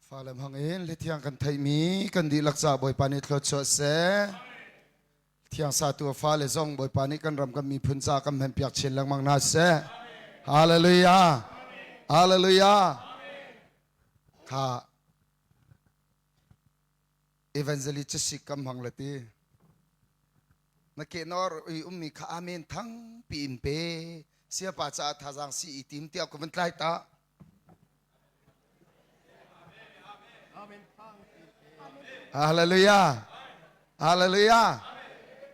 Fale hmang in lithiang kan theihmi kan dihlak ca Bawipa nih thluachuah seh. Thiang satu a fale zong Bawipa nih kan ram kan miphun ca kan hman piak chin lengmang hna seh. Hallelujah. Hallelujah. Kha evangelist sik kam hmang le ti. Na ke nor i ummi kha amen thang pi in pe. Siapa caah thazaang si i tim tiah ka van tlai ta. Hallelujah. Hallelujah.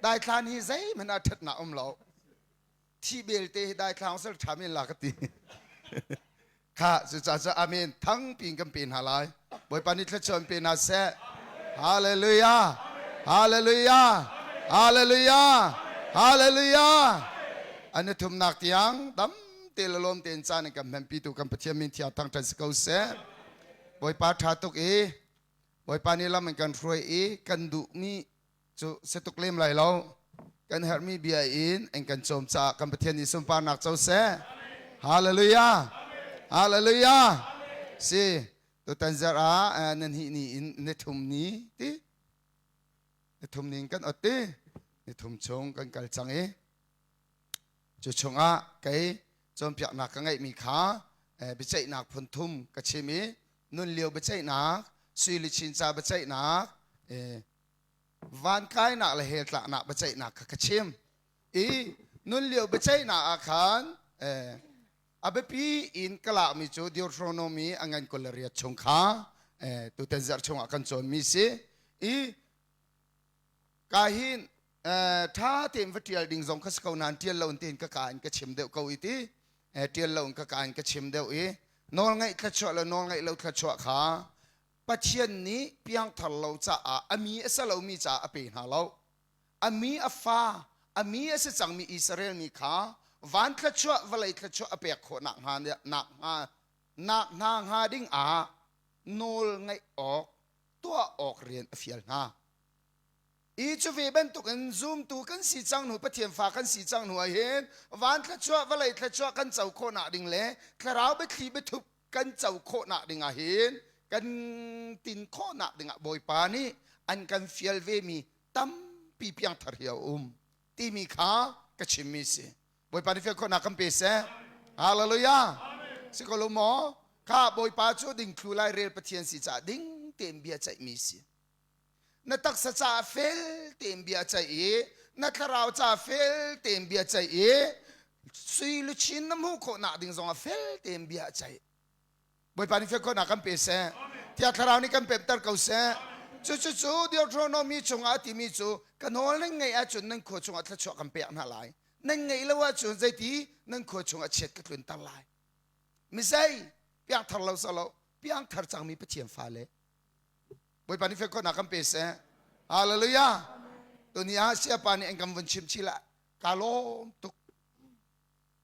Daithlan hi zeihmanh ah ṭhatnak um lo. Thi belte hi daithlang sal ṭha men la ka ti. Kha cucaah cu amen thang piin kan pe hna lai. Bawipa nih thluachuah in pe hna seh. Hallelujah. Hallelujah. Hallelujah. Hallelujah. An i thumnak tiang dam te le lawm tein caan in kan hmanpitu kan Pathian min thiang thangṭhat si ko seh. Bawipa ṭha tuk i Bawipa nih lam in kan hruai i kan duhmi cu si tuk lem lai lo. Kan herhmi bia in an kan cawm caah kan Pathian nih sunparnak co seh. Hallelujah. Hallelujah. Si tutan zarh ah nan hih ni in ni thum ni ti ni thum ni in kan ot ti ni thum chung kan kal cang i Cu chungah kei cawnpiaknak ka ngeihmi kha biaceihnak phun thum ka chim i nun lio biaceihnak, sui le chinca biaceihnak, van kainak le hell tlaknak biaceihnak kha ka chim. I nun lio biaceihnak ah khan a biapi in ka lakmi cu Deuteronomy a ngan 28 chung kha tutan zarh chungah kan cawnmi si. I ka hin ṭha tein va ṭial ding zong kha si ko nain ṭial lo in tein ka ka in ka chim deuh ko i ti ṭial lo in ka ka in ka chim deuh i nawlngaih thluachuah le nawlngaih lo thluachuah kha Pathian nih piangthar lo caah a mi a si lomi caah a pe hna lo a mi a fa a mi a si cangmi Israel mi kha van thluachuah vawlei thluachuah a pek khawh nak hnga nak hnga nak hna hnga ding ah nawl ngaih awk tuah awk rian a fial hna I cu ve bantukin zumtu kan si cang hnu Pathian fa kan si cang hnu ah hin van thluachuah vawlei thluachuah kan co khawhnak ding le thlarau biathli biathup kan co khawhnak ding ah hin kan tin khawhnak ding ah Bawipa nih an kan fial ve mi tampi piangthar hi a um timi kha ka chimmi si. Bawipa nih fial khawhnak kan pe seh. Hallelujah. Si ko lo maw? Kha Bawipa cu dingthlu lai rel Pathian si caah ding tein bia ceihmi si. Na taksa caah fel tein bia ceih i na thlarau caah fel tein bia ceih i sui luchin na hmuh khawhnak ding zongah fel tein bia ceih. Bawipa nih fel khawhnak kan pe seh. Thiang Thlarau nih kan pemter ko seh. Cucu Deuteronomy chungah a timi cu ka nawl nan ngaih ahcun nan khua chungah thluachuah kan pek hna lai. Nan ngaih lo ahcun zeiti nan khua chungah chiat ka tlunter lai. Mizei piangthar lo salo piangthar cangmi Pathian fale Bawipa nih fekkhawhnak kan pe seh. Hallelujah. Tuni ah siapa nih an kan vun chim chih la ka lawm tuk.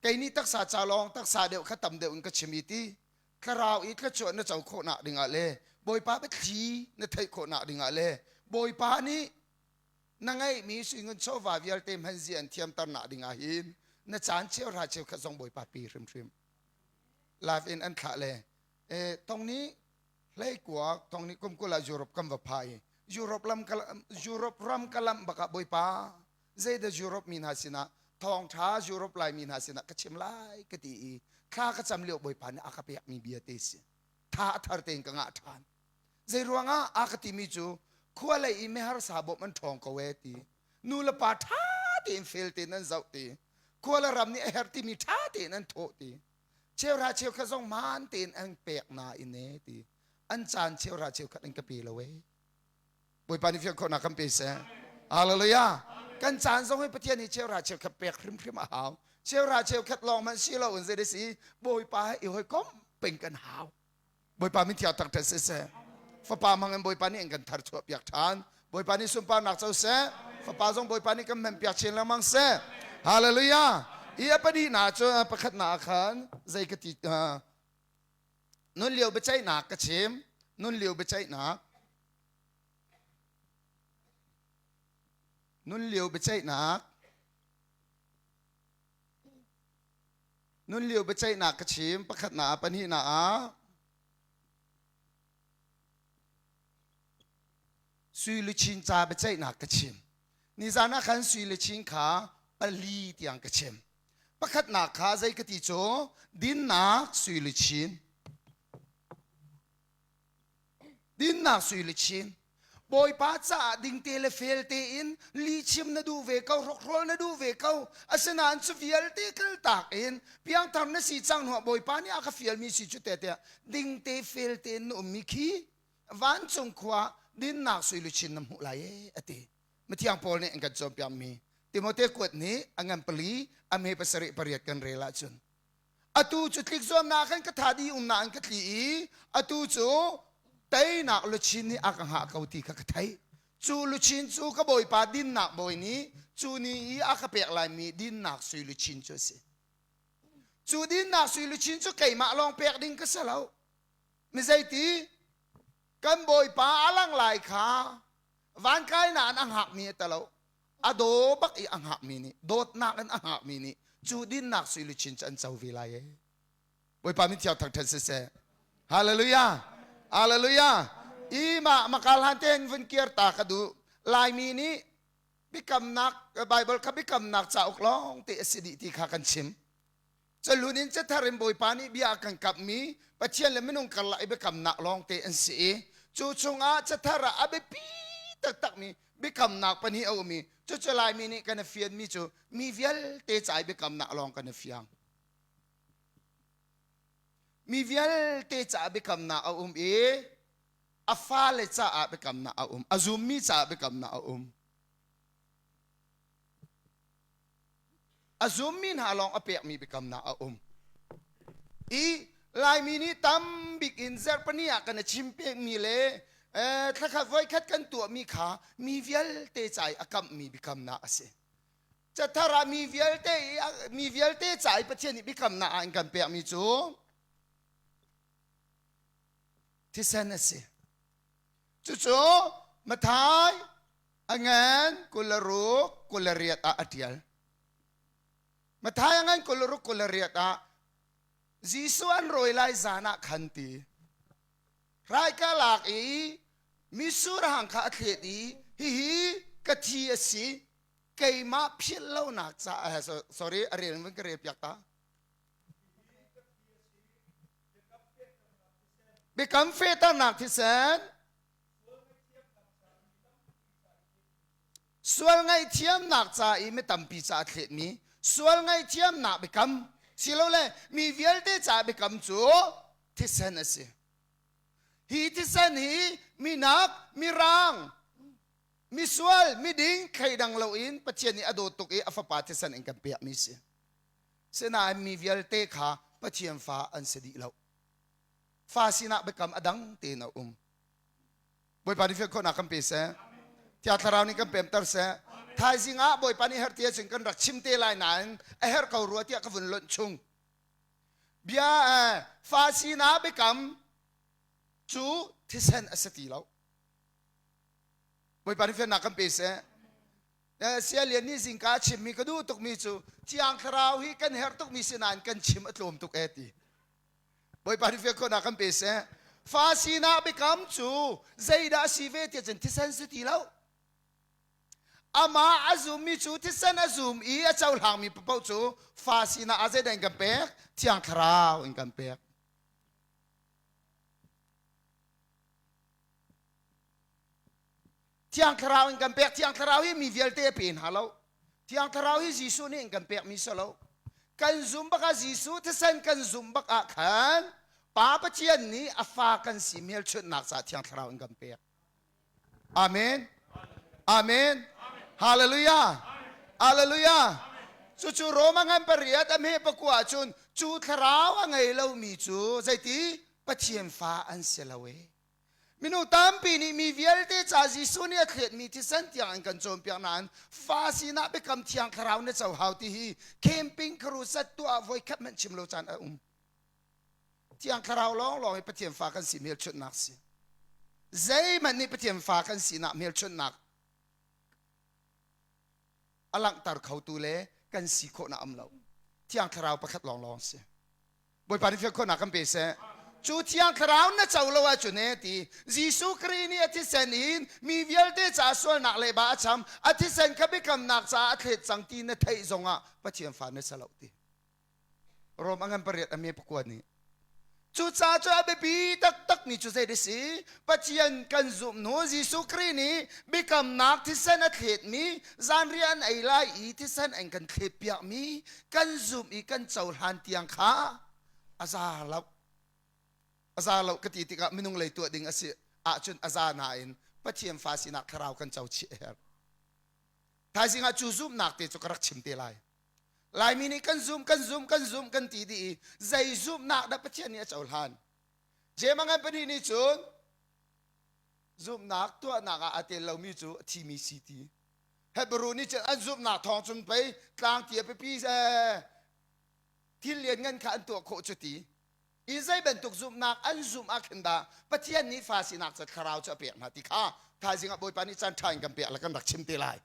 Kei nih taksa ca lawng taksa deuh kha tam deuh in ka chim i ti thlarau i thluachuah na co khawhnak dingah le Bawipa biathli na theih khawhnak dingah le Bawipa nih na ngeihmi suingun chawva vialte hman zia an thiamternak dingah hin na caan cheuhra cheukhat zong Bawipa pe hrimhrim. Live in an thlah le eh tong nih hleikuak thong nih kum kul ah Europe kan va pha i Europe lam Europe ram ka lamh bakah Bawipa zeidah Europe mi hna sinah thawngṭha Europe Laimi hna sinah ka chim lai ka ti i thla ka cam lio Bawipa nih a ka pekmi bia te si tha a thar tein ka ngah ṭhan zei ruangah a ka timi cu khua lei i miharsa bawmh an ṭhawng ko ee ti nu le pa ṭha tein fel tein an zoh ti khua le ram nih a herh timi ṭha tein an thawh ti cheuhra cheukhat zong hmaan tein an pek nain e ti an caan cheuhra cheukhat an ka pe lo e Bawipa nih fian khawhnak kan pe seh Hallelujah kan caan zong hi Pathian nih cheuhra cheukhat pek hrimhrim a hau cheuhra cheukhat lawng hmanh si lo in zei si Bawipa he i hawikom peng kan hau Bawipa min thiang thangṭhat siseh. Fapa hmang in Bawipa nih an kan tharchuah piak ṭhan. Bawipa nih sunparnak co seh. Fapa zong Bawipa nih kan hman piak chin lengmang seh. Hallelujah. I a pahnihnak cu pakhatnak ah khan zei ka ti nun lio biaceihnak ka chim. Nun lio biaceihnak. Nun lio biaceihnak. Nun lio biaceihnak ka chim pakhatnak ah pahnihnak ah. Sui luchin ca biaceihnak ka chim. Nizan ah khan sui luchin kha pali tiang ka chim. Pakhatnak kha zei ka ti cu dinnak sui luchin. Dinnak sui luchin. Bawipa caah dingte le fel tein lihchim na duh ve ko, hrokhrawl na duh ve ko. Asinain cu vialte kaltak in piangthar na si cang hnuah Bawipa nih a ka fialmi si cu te tiah dingte fel tein na ummi khi vancung khua dinnak sui luchin na hmuh lai ee a ti. Mithiang Paul nih an kan cawnpiakmi Timote kuat nih a ngan pali a hme pasarih pariat kan rel ahcun atu cu tlik zuamnak khan ka tha dih umnak in ka tli i atu cu teinak luchin nih a ka hngah ko ti kha ka theih. Cu luchin cu ka bawipa dinnak bawi nih cu ni i a ka pek laimi dinnak sui luchin cu a si. Cu dinnak sui luchin cu keimah lawng pek ding ka si lo. Mi zeiti kan bawipa a lang lai kha van kai nain a hngakmi a talo a daw bak i a hngakmi nih dawtnak in a hngakmi nih cu dinnak sui luchin cu an co ve lai ee. Bawipa min thiang thangṭhat siseh. Hallelujah. Hallelujah. I mah makal han tein vun kir ta ka duh. Laimi nih biakamnak Bible kha biakamnak cauk lawng te a si dih ti kha kan chim. Cahlun in cathar in Bawipa nih bia a kan kamhmi Pathian le minung karlak i biakamnak lawngte an si i cu chungah cathar ah a biapi taktakmi biakamnak pahnih a um i cucu Laimi nih kan i fianmi cu mi vialte ca i biakamnak lawng kan i fiang. Mi vialte caah biakamnak a um i a fale caah biakamnak a um, a zummi caah biakamnak a um. A zummi hna lawng a pekmi biakamnak a um. I Laimi nih tam bik in zarhpani ah kan i chim pekmi le thlakhat voikhat kan tuahmi kha mi vialte ca i a kamhmi biakamnak a si. Cathar ah mi vialte i mi vialte ca i Pathian nih biakamnak ah an kan pekmi cu thisen a si. Cucu Mathai a ngan 26 28 ah a ṭial. Matthai a ngan 26 28 ah Jesuh an rawi lai zan ah khan ti raika lak i mitsur hang kha a thlet i hihi ka thi a si keimah philh lonak caah sorry a rel vun ka rel piak ta biakam fehternak thisen Sual ngaihthiamnak ca i mi tampi ca a thletmi sual ngaihthiamnak biakam silole mi vialte ca biakam cu thisen a si. Hi thisen hi minak, mirang, misual, miding thleidang loin Pathian nih a dawt tuk i a fapa thisen in kan pekmi si. Sinain mi vialte kha Pathian fa an si dih lo. Fa sinah biakam a dang tein a um. Bawipa nih fian khawhnak kan pe seh. Thiang Thlarau nih kan pemter seh. Thaizing ah Bawipa nih herh ti ahcun kan rak chim te lai nain a herh ko rua tiah ka vun lonh chung. Bia fa sinah biakam cu thisen a si ti lo. Bawipa nih fiannak kan pe seh. Sia Lian nih zingka a chimmi ka duh tukmi cu Thiang Thlarau hi kan herh tukmi si nain kan chim a tlawm tuk ee ti. Bawipa nih fian khawhnak kan pe seh. Fa sinak biakam cu zeidah a si ve tiah cun thisen si ti lo. Amah a zummi cu thisen a zum i a cohlangmi paoh cu fa sinak ah zeidah in kan pek? Thiang Thlarau in kan pek. Thiang Thlarau in kan pek. Thiang Thlarau hi mi vialte a pe hna lo. Thiang Thlarau hi Jesuh nih in kan pekmi si lo. Kan zum bak ah Jesuh thisen kan zum bak ah khan Pa Pathian nih a fa kan si hmelchunhnak caah Thiang Thlarau in kan pek. Amen. Amen. Hallelujah. Hallelujah. Cucu Roma ngan pariat a hme pakua ahcun cu thlarau a ngei lomi cu zeiti Pathian fa an si lo ee. Minung tampi nih mi vialte ca Jesuh nih a thletmi thisen tiang an kan cawnpiak nain fa sinah biakam thiang thlarau na co hau ti hi camping kharusat tuah voikhat hmanh chim lo caan a um. Thiang thlarau lawnglawng hi Pathian fa kan si hmelchunhnak si. Zeihmanh nih Pathian fa kan sinak hmelchunhnak a langhter khotu le kan si khawhnak um lo. Thiang thlarau pakhat lawnglawng si. Bawipa nih fian khawhnak kan pe seh. Cu Thiang Thlarau na co lo ahcun e ti Jesuh Khrih nih a thisen in mi vialte ca sualnak le ba a cham a thisen kha biakamnak caah a thlet cang ti na theih zongah Pathian fa na si lo ti. Rom a ngan pariat a me pakua nih Cucaah cu a biapi taktakmi cu zei si? Pathian kan zumh hnu Jesuh Khrih nih biakamnak thisen a thletmi zanriah an ei lai i thisen an kan thletpiakmi kan zumh i kan cohlan tiang kha a za lo. A za lo ka ti tikah minung lei tuah ding a si ahcun a za nain Pathian fa sinak thlarau kan co chih a herh. Thaizing ah cu zumhnak te cu ka rak chim te lai. Laimi nih kan zum kan zum kan zum kan ti dih i zei zumhnak dah Pathian nih a cohlan? Jeim a ngan pahnih nih cun zumhnak tuahnak ah aa tel lomi cu a thimi si ti. Hebrew nih cun an zumhnak thawng cun pei tlangti a pipi thil lianngan kha an tuah khawh cu ti. I zei bantuk zumhnak an zumh ah khin dah Pathian nih fa sinak ca thlarau cu a pek hna ti kha thaizing ah Bawipa nih caan ṭha in kan pek le kan rak chim te lai.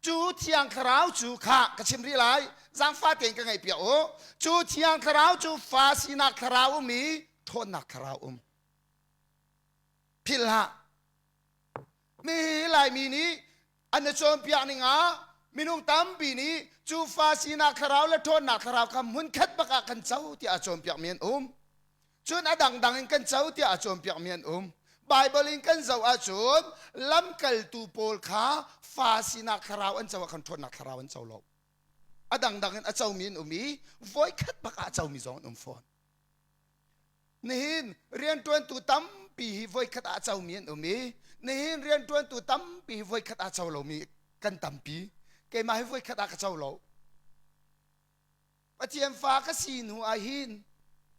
Cu Thiang Thlarau cu kha ka chim rih lai, zaangfah tein ka ngaihpiak u. Cu Thiang Thlarau cu fa sinak thlarau um i ṭhawnnak thlarau um. Philh hlah. Mi Laimi nih an i cawnpiak ning ah minung tampi nih cu fa sinak thlarau le ṭhawnnak thlarau kha hmunkhat bak ah kan co tiah a cawnpiakmi an um. Cun a dangdang in kan co tiah a cawnpiakmi an um. Baibal in kan zoh ahcun lamkaltu pawl kha fa sinak thlarau an co ah khan ṭhawnnak thlarau an co lo. A dangdang in a comi an um i voikhat bak ah a comi zong an um fawn. Nihin rianṭuantu tampi hi voikhat ah a comi an um i nihin rianṭuantu tampi hi voikhat ah co lomi kan tampi. Keimah hi voikhat ah ka co lo. Pathian fa ka si hnu ah hin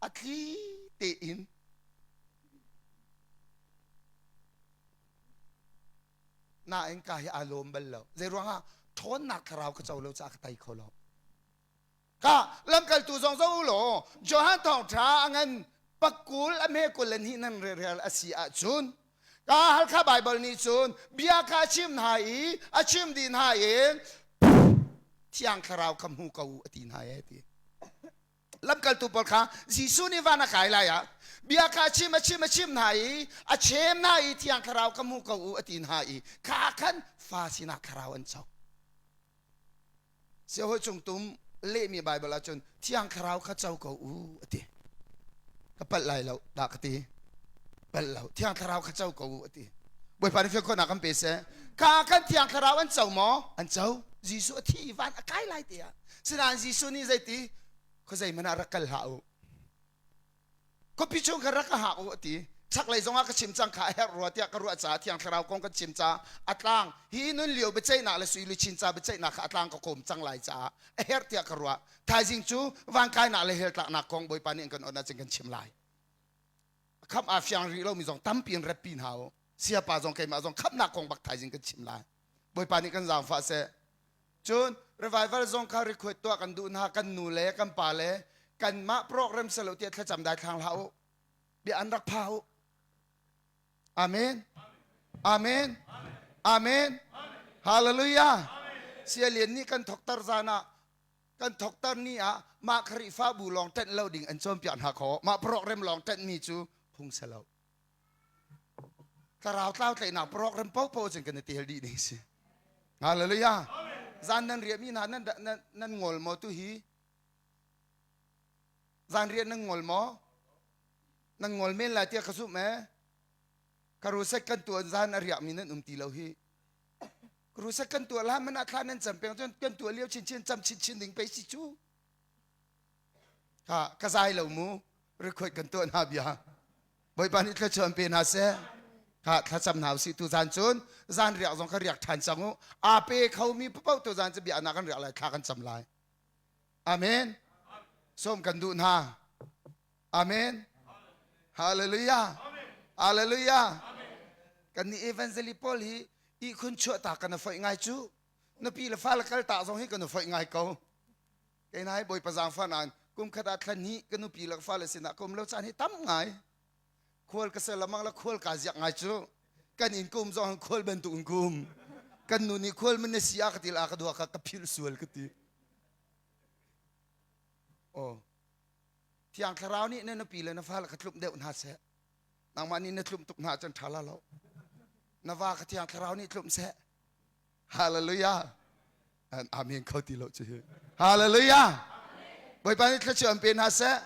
a thli tein nain ka hi aa lawm bal lo. Zei ruangah ṭhawnnak thlarau ka co lo caah ka tei kho lo. Ka lamkaltu zong zo u law Johan thawngṭha a ngan pakul a hme kul le hnih nan rel a si ahcun ka Halkha Baibal nih cun bia kha a chim hna i a chim dih hna i Thiang Thlarau kha hmu ko u a ti hna e ti. Lamkaltu pawl kha Jesuh nih van a kai lai ah bia kha a chim a chim a chim hna i a chem hna i Thiang Thlarau kha hmu ko u a ti hna i kha khan fa sinak thlarau an co. Siahawi cungtum lehmi Baibal ahcun Thiang Thlarau kha co ko u a ti. Ka palh lai lo dah ka ti. Palh lo. Thiang Thlarau kha co ko u a ti. Bawipa nih fian khawhnak kan pe seh. Kha kan Thiang Thlarau an co maw? An co. Jesuh a thi i van a kai lai tiah. Sinain Jesuh nih zeiti? Khuazei hmanh ah rak kal hlah u. Khuapi chung kha rak ka hak u a ti. Chaklei zongah ka chim cang kha a herh rua tiah ka ruah caah Thiang Thlarau kong kan chim caah a tlang hi nun lio biaceihnak le sui luchin ca biaceihnak kha a tlang ka kawm cang lai caah a herh tiah ka ruah. Thaizing cu vankainak le hell tlaknak kong Bawipa nih an kan awnh ahcun kan chim lai. Khamh aa fiang rih lomi zong tampi in ratpi hna u. Siapa zong keimah zong khamhnak kong bak thaizing kan chim lai. Bawipa nih kan zaangfah seh. Cun revival zong kha request tuah kan duh hna kan nu le kan pa le kanmah program selo tiah thlacam dai thlang hlah u. Bia an rak pha u. Amen. Amen. Amen. Hallelujah. Sialian nih kan thoktar zan ah kan thoktar ni ah mah Khrihfabu lawng ṭanh lo ding an cawnpiak hna kho. Mah program lawng ṭanhmi cu phung selo. Thlarau tlau tlaihnak program paohpaoh cun kan i tel dih ding si. Hallelujah. Zan nan riahmi hna nan, nan, nan ngol maw tu hi? Zan riah nan ngol maw? Nan ngol men lai tiah ka zumh eh. Karusek kan tuan zan a riakmi nan um ti lo hi. Karusek kan tuah la man ah thla nan cam peng cun kan tuah lio chinchin cam chinchin ding pei si cu. Ka ka zai lo mu record kan tuah hna bia. Bawipa nih thluachuah an pe hna seh. Kha thlacam hna usih tu zan cun zan riak zong kha riak ṭhan cang u. Aa pe khomi paoh tu zan cu bia na kan riak lai thla kan cam lai. Amen. Sawm kan duh hna. Amen. Hallelujah. Hallelujah. Kan nih evangelist pawl hi ihkhun chuah ta kan foih ngai cu. Na pi le fa le kal ta zong hi kan foih ngai ko. Kei nai Bawipa zaangfah nain kum khat ah thla hnih ka nupi le ka fale sinah ka um lo caan hi tam ngai. Khual ka ser lamang le khual kaa ziak ngai cu. Kan inn ka um zong khual bantuk in ka um. Kan nu nih khual man na si a ka ti la ka dua ka ka philh sual ka ti. Oh. Thiang Thlarau nih na nupi le na fale kha tlumh deuh hna seh. Nangmah nih na tlumh tuk hna ahcun ṭha la lo. Na va kha Thiang Thlarau nih tlumh seh. Hallelujah. Amen kho ti lo cu hi. Hallelujah. Bawipa nih thluachuah an pe hna seh.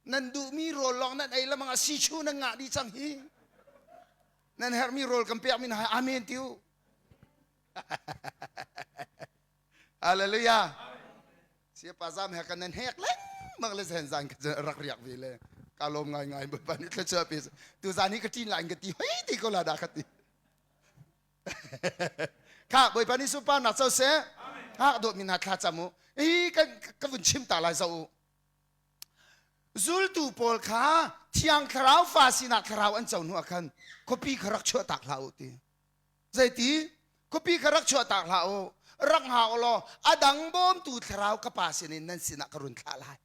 Nan duhmi rawl lawng nan ei lamang ah sichu nan ngah dih cang hi. Nan herhmi rawl kan pek mi hna amen ti u. Hallelujah. Siapa zam he kan nan hek lengmang le zen zan ka rak riak ve le ka lawm ngai ngai Bawipa nih thluachuah pe tu zan hi ka ṭin lai ka ti hoi ti ko la dah ka ti. Kha Bawipa nih sunparnak co seh. Ha dawt mi hna thla cam u. Hi kan ka vun chim ta lai zo u. Zultu pawl kha Thiang Thlarau fa sinak thlarau an co hnu ah khan khuapi kha rak chuah tak hlah u ti. Zeiti? Khuapi kha rak chuah tak hlah u. Rak hngak u law a dang bawmtu thlarau ka pa sinin nan sinah ka run thlah lai.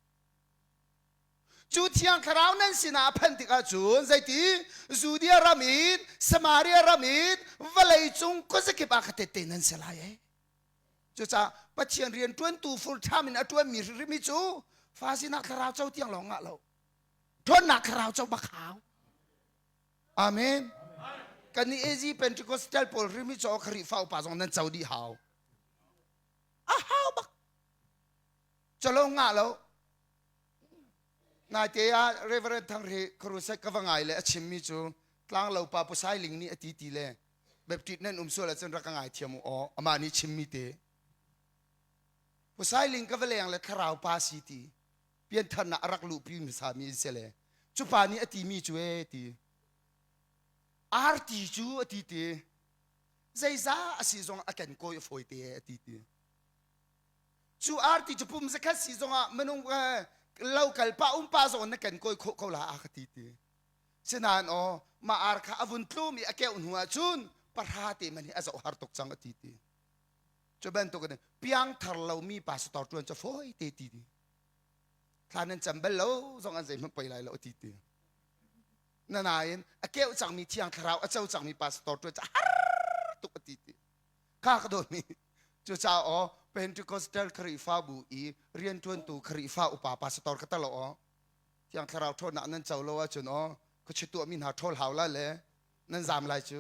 Cu Thiang Thlarau nan sinah a phanh tikah cun zeiti? Judea ram in, Samaria ram in, vawlei cung khuazakip ah ka tette nan si lai ee. Cucaah Pathian rian ṭuantu full time in a ṭuanmi hrimhrim hi cu fa sinak thlarau co tiang lawng ngah lo. Ṭhawnnak thlarau co bak hau. Amen. Kan nih AZ Pentecostal pawl hrim hi cu Khrihfa upa zong nan co dih hau. A hau bak. Calo ngah lo. Naite ah Reverend Thangri Crusade ka va ngai le a chimmi cu tlanglo pa Pu Sai Ling nih a ti ti le Baptist nan um sual ahcun rak ka ngaithiam u aw amah nih chimmi te Pu Sai Ling ka va leng le thlarau pa si ti piantharnak a rak luhpi hmasa mi si le cu pa nih a timi cu e ti arti cu a ti ti zeizah a si zong a ken kawi a fawi te a ti ti cu arti cu pum zakhat si zongah minung lo kal pa um pa zong na ken kawi khawh ko la a ka ti ti Sinain aw mah ar kha a vun tlum i a keuh hnu ah cun pahra te man hi a zoh har tuk cang a ti ti. Cu bantuk in piangthar lomi pastor ṭuan cu fawi te ti ti. Thla nan cam bal lo zong an zeihmanh poi lai lo a ti ti. Na nain a keuh cangmi thiang thlarau a co cangmi pastor ṭuan cu har tuk a ti ti. Kha ka dawtmi cucaah aw Pentecostal Khrihfabu i rianṭuantu Khrihfa upa pastor ka talo aw Thiang Thlarau ṭhawnnak nan co lo ahcun aw khuachia tuahmi hna ṭhawl hau lai le nan zaam lai cu.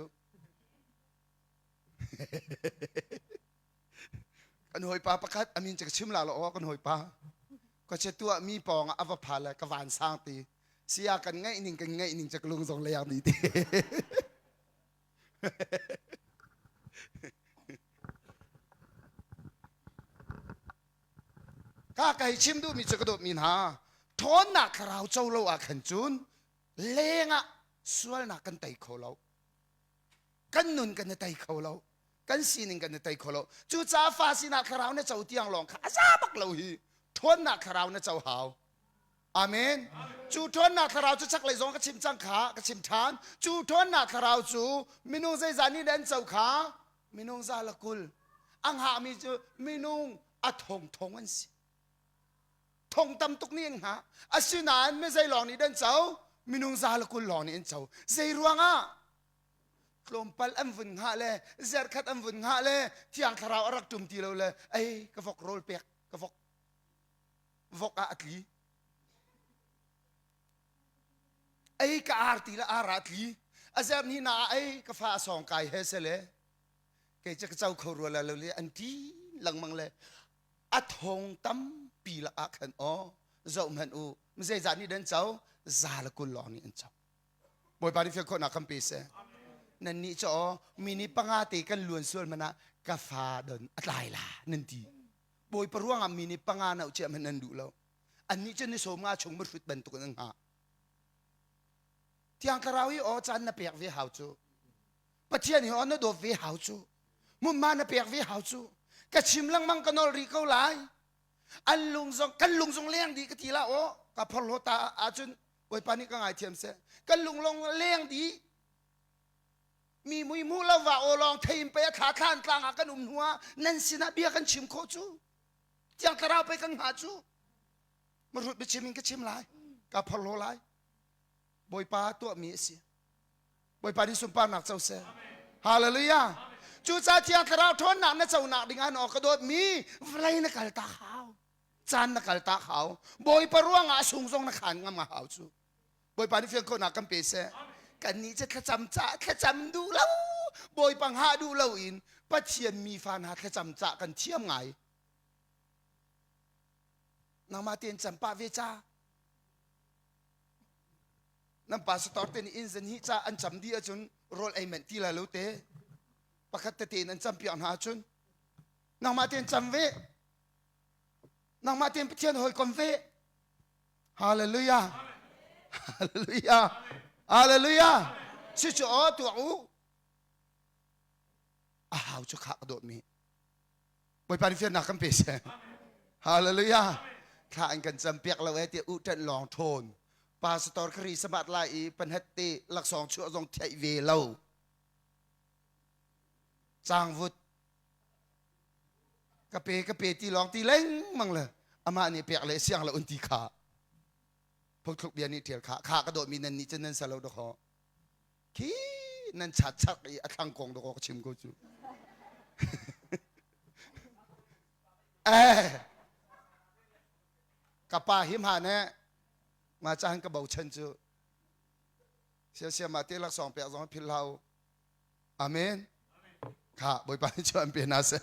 kan hawipa pakhat a min cu ka chim la lo aw kan hawipa khuachia tuahmi pawng ah a va pha le ka van sang ti sia kan ngaih ning kan ngaih ning cu ka lung zong leng dih ti. Ka ka hei chim duhmi cu ka dawtmi hna ṭhawnnak thlarau co lo ah khan cun lengah sualnak kan tei kho lo kan nun kan i tei kho lo kan sining kan i tei kho lo cucaah fa sinak thlarau na co tiang lawng kha a za bak lo hi ṭhawnnak thlarau na co hau Amen. Cu ṭhawnnak thlarau cu chaklei zong ka chim cang kha ka chim ṭhan. Cu ṭhawnnak thlarau cu minung zeizah nih an co kha minung za le 20. A hngahmi cu minung a thongthong an si. Thong tam tuk nih an hngah. Asinain mi zei lawng nih an co? Minung za le 20 lawng nih an co. Zei ruangah? Tlawmpal an vun hngah le zerkhat an vun hngah le thiang thlarau a rak ṭum ti lo le ei ka vok rawl pek ka vok vok ah a tli ei ka ar ti le ar ah a tli a zer ni na ah ei ka fa a sawng kai he se le kei cu ka co kho rua la lo le an ti lengmang le a thong tampi lak ah khan aw zoh hmanh u zeizah nih dan co za le 20 lawng nih an co Bawipa nih fian khawhnak kan pe seh nan nih cu aw mi nih panga te kan luan sual hmanh ah ka fa don a tlai la nan ti Bawipa ruangah mi nih panga nauh cia hmanh an duh lo. Annih cu ni 50 chung mihrut bantuk in an hngah. Thiang Thlarau hi aw caan na pek ve hau cu. Pathian hi aw na dawt ve hau cu. Hmunhma na pek ve hau cu. Ka chim lengmang ka nawl rih ko lai. An lung zong kan lung zong leng dih ka ti la aw ka phorhlaw ta ahcun Bawipa nih ka ngaithiam seh. Kan lung long leng dih. Mi mui hmuh lo va aw lawng thei in pei a thla thlan tlang ah kan um hnu ah nan sinah bia kan chim khawh cu thiang thlarau pei kan hngah cu marut biachim in ka chim lai ka phorhlaw lai bawipa tuahmi a si bawipa nih sunparnak co seh hallelujah cucaah thiang thlarau ṭhawnnak na conak ding ah na ka dawtmi vawlei na kal tak hau. Caan na kal tak hau. Bawipa ruangah a sung zong na khan ngam a hau cu. Bawipa nih fian khawhnak kan pe seh. Kannih cu thlacam cah thlacam duh lo. Bawipa hngah duh lo in Pathian mi fa hna thlacam cah kan thiam ngai. Nangmah tein cam pah ve ca. Nan pastor te nih inn zan hi ca an cam dih ahcun rawl ei manh ti lai lo te. Pakhat tete in an cam piak hna ahcun nangmah tein cam ve. Nangmah tein Pathian hawikom ve. Hallelujah. Hallelujah. Hallelujah. Si cu aw tuak u. A hau cu kha ka dawtmi. Bawipa nih fiannak kan pe seh. Hallelujah. Thla an kan cam piak lo e tiah u ṭanh lawng ṭhawn. Pastor khari sabat lai i panhat te laksawng chuah zong theih ve lo. Cangvut ka pe ka pe ti lawng ti lengmang le amah nih pek le siang lo un ti kha. Phungthluk bia nih ṭial kha kha ka dawtmi nan nih cun nan sa lo dawkaw. Khi nan chat chak i a thlang kong dawkaw ka chim ko cu. Eh, ka pa hi hma ne ma caan ka bochan cu siasiam ah te laksawng pek zong phil hau amen kha bawipa nih cu an pe hna seh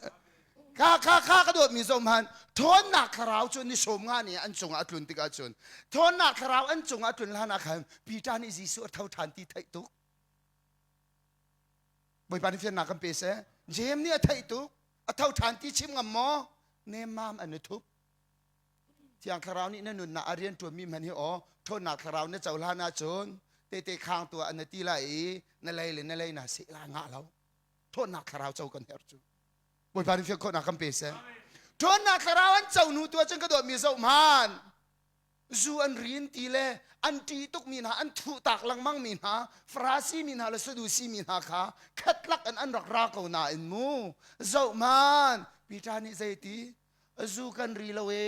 kha kha kha ka dawtmi zom han ṭhawnnak thlarau cu ni sawm nga nih an cungah a tlun tikah cun ṭhawnnak thlarau an cungah a tlun hlan ah khan Peter nih Jesuh a tho ṭhan ti theih tuk Bawipa nih fiannak kan pe seh Jeim nih a theih tuk a tho ṭhan ti chim ngam maw nemmam an i thup Thiang Thlarau nih na nunnak a rian ṭuanmi hmanh hi aw ṭhawnnak thlarau na cohlan ahcun tehte khang tuah na ti lai i na lei le na lei na seh lai ngah lo ṭhawnnak thlarau co kan herh cu Bawipa nih fian khawhnak kan pe seh ṭhawnnak thlarau an co hnu tu ahcun ka dawtmi zoh hmanh zu an rin ti le an ṭih tukmi hna an thuh tak lengmang mi hna Farasi mi hna le Sadusi mi hna kha khatlak in an rak ra ko nain mu zoh hmanh Peter nih zeiti zu kan ri lo e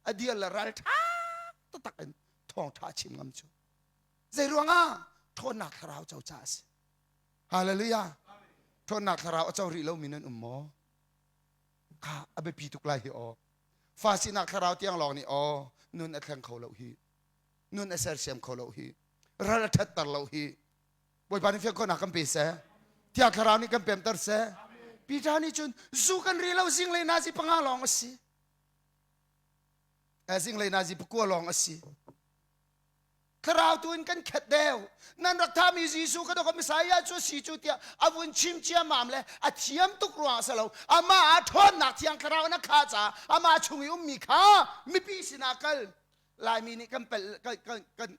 a dial le ral ṭha taktak in thawngṭha chim ngam cu zei ruangah ṭhawnnak thlarau co ca a si hallelujah ṭhawnnak thlarau a co rih lomi nan um maw kha a biapi tuk lai hi aw fa sinak thlarau tiang lawng nih aw nun a thleng kho lo hi nun a sersiam kho lo hi ral a ṭhatter lo hi Bawipa nih fiang khawhnak kan pe seh Thiang Thlarau nih kan pemter seh Peter nih cun zu kan ri lo zinglei nazi panga lawng a si zinglei nazi pakua lawng a si Thlarau tu in kan khet deuh nan rak thami Jesuh ka dok Messiah cu si cu tiah a vun chim ciammam le a thiam tuk ruang a si lo amah a ṭhawnnak Thiang Thlarau in a khah caah amah chung i ummi kha mipi sinah kal Laimi nih kan pel kan kan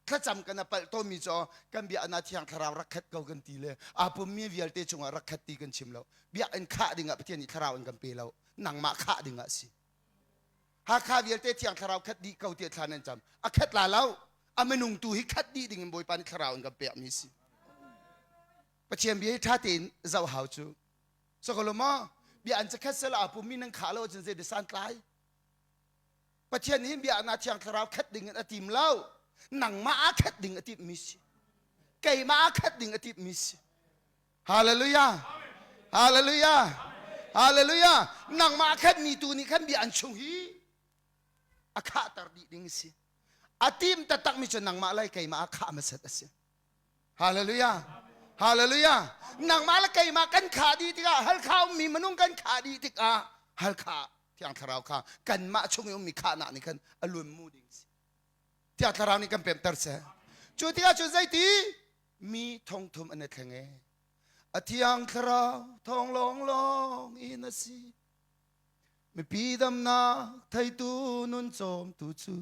thlacam kan a palh tawnmi cu kan bia na thiang thlarau rak khat ko kan ti le aa pummi vialte cungah rak khat ti kan chim lo biakinn khah dingah Pathian nih thlarau in kan pe lo nangmah khah dingah a si Hakha vialte thiang thlarau khat dih ko tiah thla nan cam a khat la lo a minung tu hi khat dih ding in Bawipa nih thlarau in kan pekmi si Pathian bia hi ṭha tein zoh hau cu sokolo maw bia an cakhat sel aa pummi nan khah lo ahcun zei san tlai Pathian nih bia na thiang thlarau khat ding in a tim lo nangmah ah khat ding a timmi si keimah ah khat ding a timmi si hallelujah hallelujah hallelujah nangmah khat mi tu nih khan bia an chung hi a khahter dih ding si a tim taktak mi cu nangmah lai keimah ah khah hmasat a si Hallelujah. Hallelujah. Nangmah le keimah kan khah dih tikah halkha ummi minung kan khah dih tikah halkha thiang thlarau kha kanmah chung i ummi khahnak nih khan a luan mu ding si. Thiang thlarau nih kan pemter seh. Cu tikah cun zeiti mi thongthum an i thleng e. A thiang thlarau thong lawng lawng in a si. Mipi damnak theitu nun cawmtu cu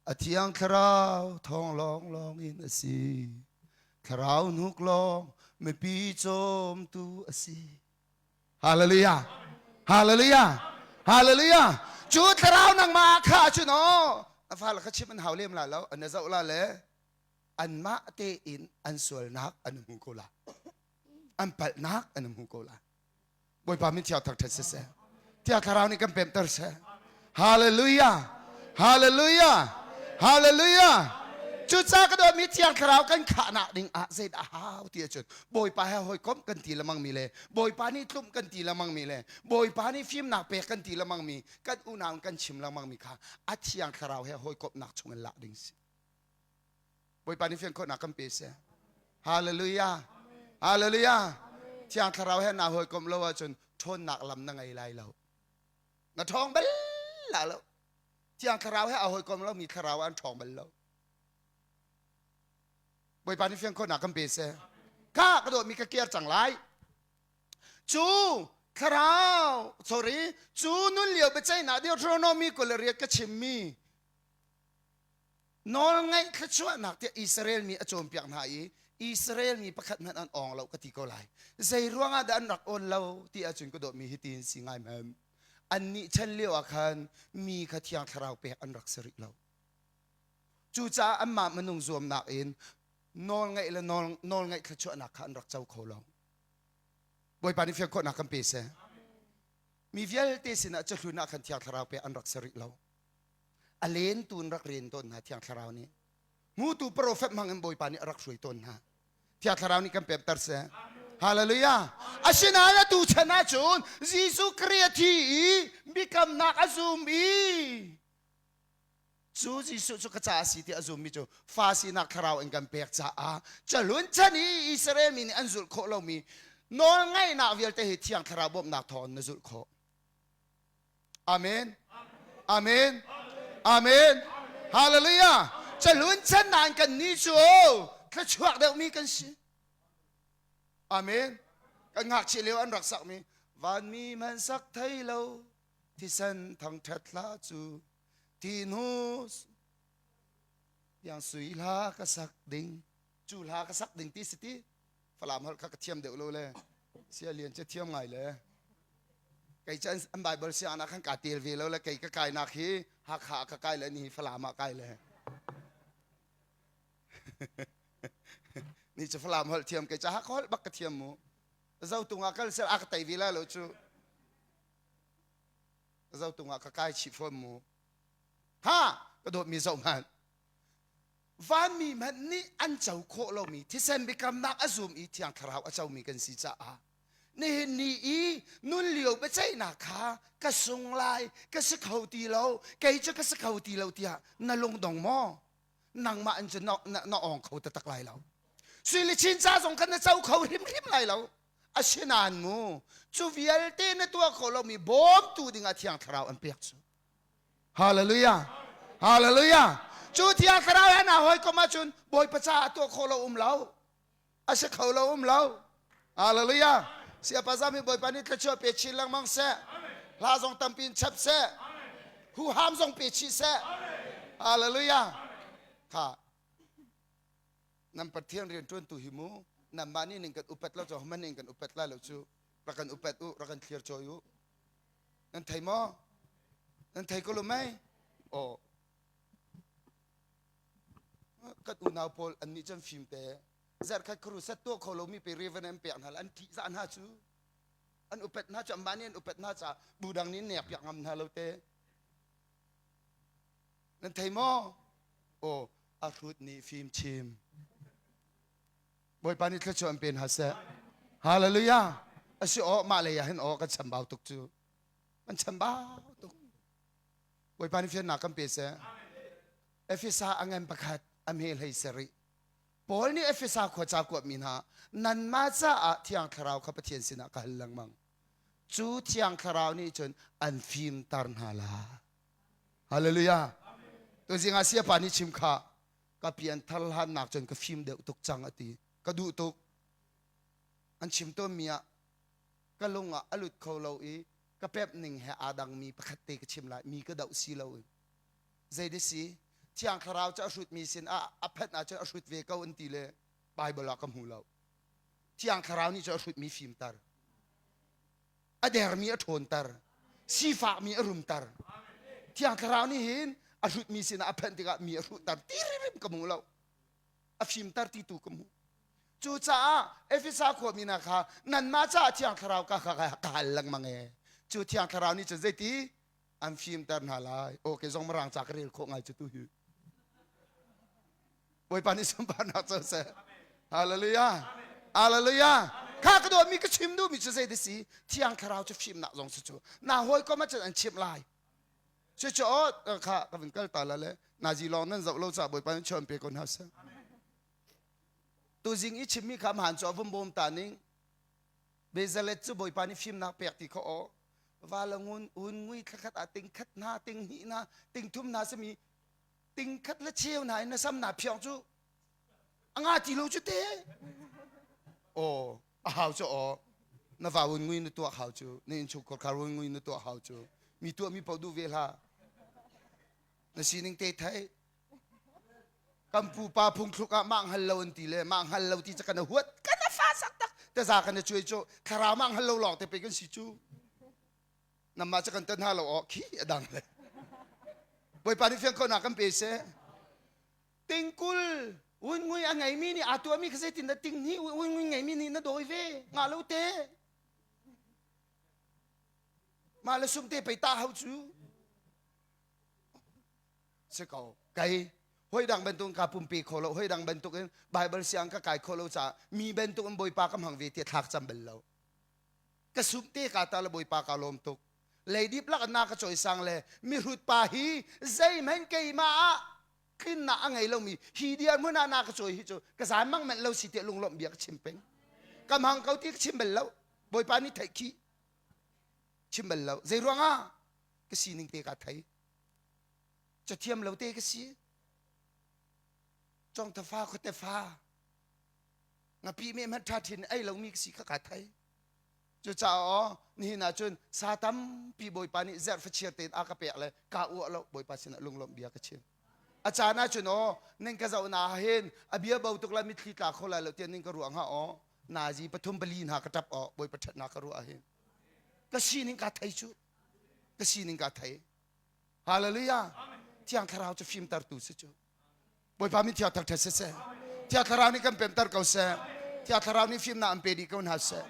A thiang thlarau thawng lawnglawng in a si. Thlarau hnuk lawng mipi cawmtu a si. Hallelujah. Hallelujah. Hallelujah. Cu thlarau nangmah kha cun aw a fale kha chim an hau lem la lo an zoh la le anmah tein an sualnak an hmu ko la an palhnak an hmu ko la Bawipa min thiang thangṭhat siseh. Thiang Thlarau nih kan pemter seh. Hallelujah! Hallelujah! Hallelujah! Cucaah ka dawtmi Thiang Thlarau kan khahnak ding ah zeidah hau ti ahcun Bawipa he hawikomh kan ti lengmang mi le Bawipa nih tlumh kan ti lengmang mi le Bawipa nih fimnak pek kan ti lengmang mi kan unau kan chim lengmang mi kha a Thiang Thlarau he hawikomhnak chung in lak ding si. Bawipa nih fian khawhnak kan pe seh. Hallelujah. Hallelujah. Thiang Thlarau he naa hawikomh lo ahcun ṭhawnnak lam na ngei lai lo. Na ṭhawng bal la lo. Thiang Thlarau he aa hawikom lomi thlarau an ṭhawng bal lo. Bawipa nih fian khawhnak kan pe seh. Ka ka dawtmi ka kiar cang lai. Cu thlarau, sorry, cu nun lio biaceihnak Deuteronomy 28 ka chimmi nawlngaih thluachuahnak tiah Israel mi a cawnpiak hna i Israel mi pakhat hmanh an awng lo ka ti ko lai. Zei ruangah dah an rak awn lo ti ahcun ka dawtmi hi tiin si ngai mem. Annih chan lio ah khan mi kha thiang thlarau pek an rak si rih lo. Cucaah anmah minung zuamnak in nawlngaih le nawl, nawlngaih thluachuahnak kha an rak co kho lo. Bawipa nih fian khawhnak kan pe seh. Mi vialte sinah cahlun ah khan thiang thlarau pek an rak si rih lo. A len tu in rak ren tawn hna thiang thlarau nih. Hmutu profet hmang in Bawipa nih a rak hruai tawn hna. Thiang Thlarau nih kan pemter seh. Hallelujah. Asinain atu chan ahcun Jesuh Khrih a thi i biakamnak a zum i cu Jesuh cu ka ca a si ti a zummi cu fa sinak thlarau in kan pek caah calun chan i Israel mi nih an zulh khawh lomi nawlngaihnak vialte hi Thiang Thlarau bawmhnak thawng in na zulh khawh. Amen. Amen. Amen. Hallelujah. Calun chan nain kan ni cu thluachuak deuhmi kan si. Amen. Kan ngakchia lio an rak sakmi vanmi hmanh sak thei lo thisen thangṭhat hla cu ti hnu tiang sui hla ka sak ding cu hla ka sak ding ti si ti Falam holh kha ka thiam deuh lo le sia lian cu thiam ngai le kei cu an Bible sianginn ah khan kaa tel ve lo le kei ka kainak hi Hakha ah ka kai le ni hi Falam ah kai le ni cu Falam holh thiam kei cu Hakha holh bak ka thiam mu zotung ah kal sel a ka tei ve la lo cu zotung ah ka kai chih fawn mu ha ka dawtmi zoh hmanh Vanmi hmanh nih an co khawh lomi thisen biakamnak a zum i Thiang Thlarau a comi kan si caah nihin ni i nun lio biaceihnak kha ka sung lai ka si kho ti lo kei cu ka si kho ti lo tiah na lungdong maw nangmah in cun na, na, na awng kho taktak lai lo sui le chin ca zong khan na co kho hrimhrim lai lo asinain mu cu vialte na tuah kho lomi bawmtu dingah Thiang Thlarau an pek cu Hallelujah. Hallelujah. Cu Thiang Thlarau he naa hawikom ahcun Bawipa caah tuah khawh lo um lo. A si kho lo um lo. Hallelujah. Siapa zami Bawipa nih thluachuah pe chin lengmang seh. Hla zong tampi in chap seh. Huham zong pe chih seh. Hallelujah. Kha nan Pathian rian ṭuantu hi mu nanmah nih ning kan upat lo cu man ning kan upat lai lo cu rak kan upat u rak kan thlir cawi u Nan thei maw? Nan thei ko lo mei? Aw. Kan unau pawl an nih cun fim te. Zarhkhat kharu set tuah kho lomi pe reverend an pek hna an ṭih zah hna cu. An upat hna cu anmah nih an upat hna caah bu dang nih nek piak ngam hna lo te. Nan thei maw? Aw, a hrut nih fim chim. Bawipa nih thluachuah an pe hna seh. Hallelujah. Asi aw mah lei ah hin aw kan chambau tuk cu. Kan chambau tuk. Bawipa nih fiannak kan pe seh. Efesa a ngan pakhat a hme hlei sarih. Paul nih Efesa khua ca kuatmi hna nanmah caah Thiang Thlarau kha Pathian sinah ka hal lengmang. Cu Thiang Thlarau nih cun an fimter hna la. Hallelujah. Tuzing ah siapa nih chim kha ka pianthar hlannak cun ka fim deuh tuk cang a ti ka duh tuk an chim tawnmi ah ka lung ah a lut kho lo i ka pep ning he aa dangmi pakhat te ka chim lai mi ka doh si lo in zei de si thiang thlarau cu a hrutmi sin ah a phanh ahcun a hrut ve ko an ti le Bible ah ka hmu lo thiang thlarau nih cu a hrutmi fimter a dermi a ṭhawnter sifakmi a rumter thiang thlarau nih hin a hrutmi sinah a phanh tikah mi a hruhter ti rim ka hmu lo a fimter ti tu ka hmu cucaah Efesa khuami hna kha nanmah caah thiang thlarau ka ka ka hal lengmang e cu thiang thlarau nih cun zeiti an fimter hna lai okay zong mirang ca ka rel khawh ngai cu tu hi. Bawipa nih sunparnak co seh. Hallelujah. Hallelujah. Kha ka dawtmi ka chim duhmi cu zei si Thiang Thlarau cu fimnak zong si cu. Na hawikom ah cun an chimh lai. Cucu aw kha ka vun kal ta la le nazi lawng nan zoh lo caah Bawipa nih chawn pe ko hna seh. Tuzing i chimmi kha hmaan cu a vun bawm ta ning. Bezalet cu Bawipa nih fimnak pek ti kha aw. Va la ngun un ngui thlakhat ah ting khat hna ting hnih hna ting thum hna simi ting khat le cheu hna in na sam na phiong cu a nga ti lo cu te aw a hau cu aw na va un ngui na tuah hau cu na innchungkhar khar un ngui na tuah hau cu mi tuah mi paoh duh ve hlah na sining te thai kan pupa phungthluk ah mah hngal lo an ti le mah hngal lo ti cu kan huat kan fa sak tak taza kan cuai cu thlarau mah hngal lo lawng te pe kan si cu namah cu kan tan hna lo aw khi a dang le Bawipa nih fiang khonak kan pe seh tingkul un ngui a ngeimi nih aa tuahmi kha zeitin dah ting hnih un ngui ngeimi nih na dawi ve ngah lo te mah le sum te pei ta hau cu si ko kai hoi dang bantuk ka pumpe kho lo hoi dang bantuk in Bible siang ka kai kho lo caah mi bantuk in Bawipa ka hmang ve ti thlak cam bal lo ka sum te ka ta le Bawipa ka lawm tuk leidip lak na ka cawisang le mihrut pa hi zeihmanh keimah ah tlinnak a ngei lomi hi dirhmun ah na ka cawi hi cu ka zan mang manh lo si tiah lunglawmh bia ka chim peng ka hmang ko ti ka chim bal lo Bawipa nih theih khi chim bal lo zei ruangah ka sining te ka thei cathiam lo te ka si congthafa khuate fa ngapi me hmanh ṭha ṭhin ei lomi ka si kha ka thei Cucaah aw nihin ah cun sa tampi Bawipa nih zerh fachiar tein a ka pek le kaa uah lo Bawipa sinah lunglawmh bia ka chim. A caan ah cun aw ning ka zoh na hin a bia bo tuk la mitthli tla kho lai lo tiah ning ka ruah hnga aw nazi pathum pali hna ka ṭap aw Bawipa ṭhatnak ka ruah hin ka sining ka thei cu ka sining ka thei Hallelujah Thiang Thlarau cu fimtertu si cu Bawipa min thiang thangṭhat siseh. Thiang Thlarau nih kan pemter ko seh. Thiang Thlarau nih fimnak an pe dih ko hna seh.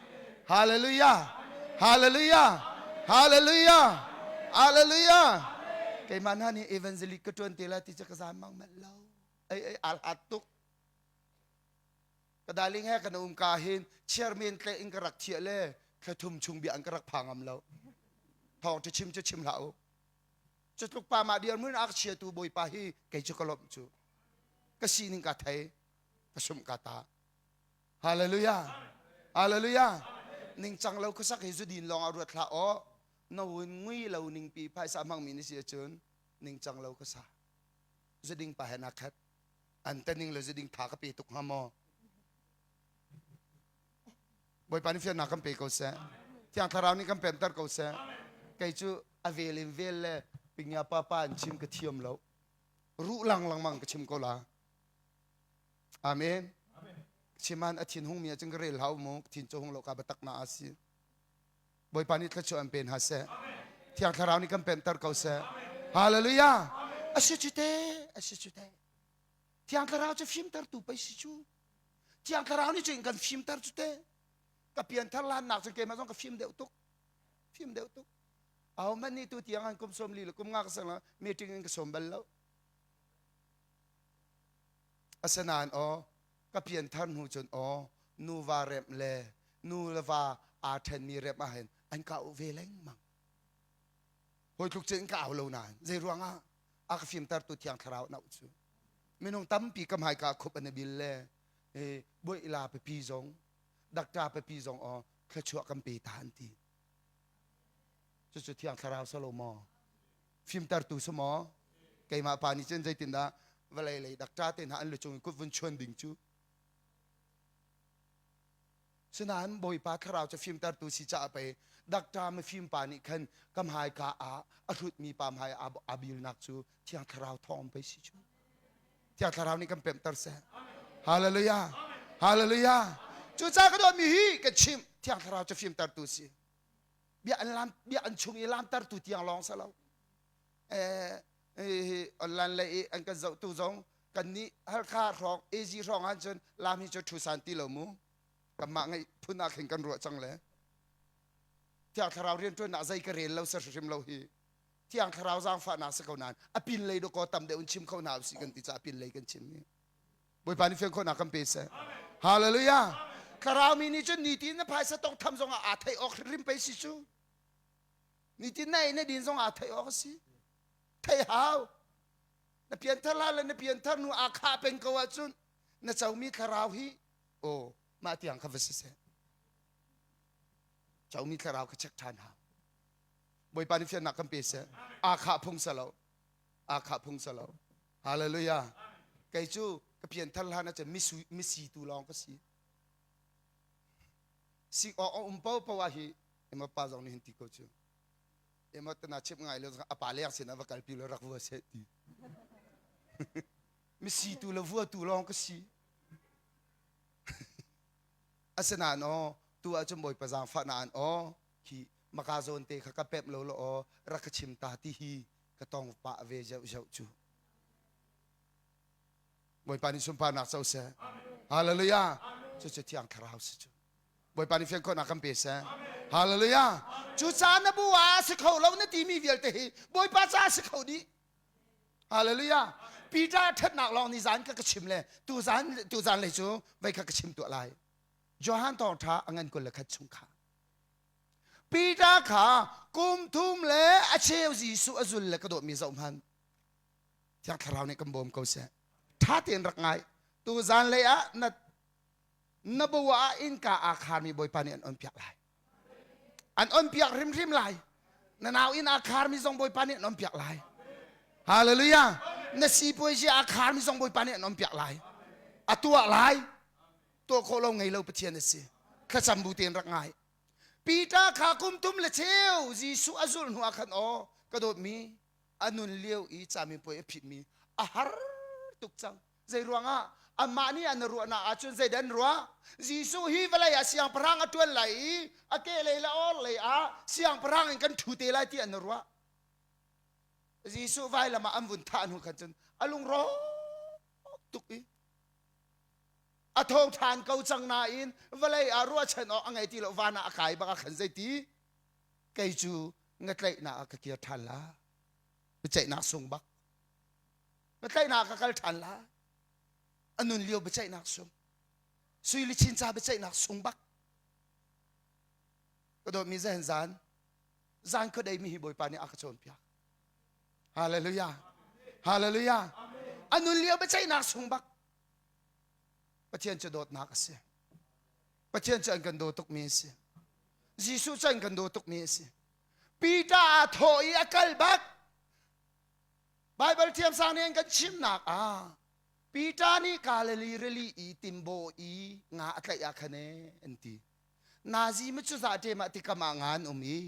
Hallelujah! Hallelujah! Hallelujah! Hallelujah! Keimah hna nih evangelist ka ṭuan te lai ti cu ka zam mang manh lo. Ei ei al hat tuk. Ka darling he kan um ka hin chairman tle in ka rak thiah le thla thum chung bia an ka rak pha ngam lo. Thawng ṭha chim cu chim hlah u. Cutluk pa mah dirhmun a ka chiatu Bawipa hi kei cu ka lawmh cu. Ka sining ka thei, ka sumh ka ta. Hallelujah. Hallelujah. Ningcang lo khuasak hi zudin lawng ah ruat hlah aw. Na hun ngui lo ningpi phaisa hmangmi na si ahcun ningcang lo khuasa. Zuding pa he na khat. An taning le zuding tha ka pe tuk hnga maw? Bawipa nih fiannak kan pe ko seh. Thiang Thlarau nih kan pemter ko seh. Kei cu a vel in vel le pingya papa in chim ka thiam lo. Ruh lang lengmang ka chim ko la. Amen. Chiman a thin hung mi ahcun ka rel hau mu. Thin cu hung lo ka batak na a si. Bawipa nih thluachuah an pe hna seh. Thiang Thlarau nih kan pemter ko seh. Hallelujah. A si cu te, a si cu te. Thiang Thlarau cu fimtertu pei si cu. Thiang Thlarau nih cun kan fimter cu te. Ka pianthar lannak cun keimah zong ka fim deuh tuk. Fim deuh tuk. Ahohmanh nih tu tiang an kum sawm li le kum nga ka sang la meeting in ka sawm bal lo. Asinain aw ka pianthar hnu cun aw nuva remh le nu le va aa ṭhenmi remh ah hin an ka uh ve lengmang. Hawi tluk cun ka au lo nain zei ruangah a ka fimtertu Thiang Thlarau na cu. Minung tampi ka hmaika khup an i bil le buaila pipi zong dakta pipi zong aw thluachuah kan pe ta an ti. Cucu Thiang Thlarau salo maw? Fimtertu si maw? Keimah pa nih cun zeitindah vawlei lei dakta te hna an lucung i kut vun chuan ding cu Sinain Bawipa Thlarau cu fimtertu si caah pei dakta mifim pa nih khan ka hmaika ah a hrutmi pa hmai ah a bilnak cu Thiang Thlarau thawng pei si cu. Thiang Thlarau nih kan pemhter seh. Hallelujah. Hallelujah. Cucaah ka dawtmi hi ka chimh Thiang Thlarau cu fimtertu si. Bia an lam bia an chung i lamtertu tiang lawng si lo. Eh, online lei i an kan zohtu zong kan nih Halkha hrawng AZ hrawng ah cun lam hi cu thu san ti lo mu kanmah ngeih phun ah khin kan ruah cang le Thiang Thlarau rianṭuannak zei ka rel lo sa hrim lo hi Thiang Thlarau zaangfahnak si ko nain a pin lei dawkaw tam deuh in chim kho hna usih kan ti caah a pin lei kan chim hi. Bawipa nih fian khawhnak kan pe seh. Hallelujah. Thlarau mi nih cun nitin na phaisa tong tham zong ah aa theih awk hrimhrim pei si cu. Nitin na ei na din zong aa theih awk a si. Theih hau. Na pianthar la le na pianthar nu aa khah peng ko ahcun na comi thlarau hi aw mah tiang kha va si seh. Comi thlarau kha check ṭhan hau. Bawipa nih fiannak kan pe seh. Aa khah phung sa lo. Aa khah phung sa lo. Hallelujah. Kei cu ka pianthar hlan ahcun misi tu lawng ka si. Sik awk a um paohpaoh ah hi ema pa zong nih hin ti ko cu. Ema tana chim ngai lo a pa leng sin ah va kalpi lo rak vua seh ti. Misi tu le vua tu lawng ka si. Asinain aw tu ahcun Bawipa zaangfahnak an aw khi maka zawn te kha ka pemh lo law aw rak ka chim ta ti hi ka tong pah ve zeuh zeuh cu. Bawipa nih sunparnak co seh. Hallelujah. Cucu Thiang Thlarau si cu. Bawipa nih fian khawhnak kan pe seh. Hallelujah. Cucaah na bu ah a si kho lo na timi vialte hi Bawipa caah a si kho dih. Hallelujah. Peter ṭhatnak lawng ni zan ka ka chim le tu zan tu zan lei cu vei kha ka chim tuah lai. Johan thawngṭha a ngan 21 chung kha. Peter kha kum thum le a cheu Jesuh a zul le ka dawtmi zoh hmanh. Thiang Thlarau nih kan bawm ko seh. Ṭha tein rak ngai. Tu zan lei ah na na bu ah innka aa kharmi Bawipa nih an on piak lai. An on piak hrimhrim lai. Na nau inn aa kharmi zong Bawipa nih an on piak lai. Hallelujah. Na sipuazi aa kharmi zong Bawipa nih an on piak lai. A tuah lai. Tuah khawh lo ngei lo Pathian a si. Thlacam bu tein rak ngai. Peter kha kum thum le cheu Jesuh a zulh hnu ah khan aw ka dawtmi a nun lio i camipuai a phitmi a har tuk cang. Zei ruangah? Amah nih an ruahnak ahcun zeidah an ruah? Jesuh hi vawlei ah siangpahrang a ṭuan lai i a kehlei le orhlei ah siangpahrang in kan ṭhu te lai ti an ruah. Jesuh vailam ah an vun thah hnu khan cun a lungrawk tuk i a tho ṭhan ko cang nain vawlei ah ruahchan awk a ngei ti lo van ah a kai bak ah khan zeiti kei cu ngatlaihnak ah ka kir ṭhan la biaceihnak sung bak biaceihnak ah ka kal ṭhan la a nun lio biaceihnak sung sui le chinca biaceihnak sung bak ka dawtmi zahan zan zan khuadei mi hi bawipa nih a ka cawnpiak hallelujah hallelujah a nun lio biaceihnak sung bak Pathian cu dawtnak a si Pathian cu an kan daw tukmi a si Jesuh cu an kan daw tukmi a si Peter aa thawh i a kal bak Baibal thiamsang nih an kan chimnak ah Peter nih Galilee rili i timbaw i nga a tlaih ah khan ee an ti. Nazi ma cu za ṭem ah tikam ah nga an um i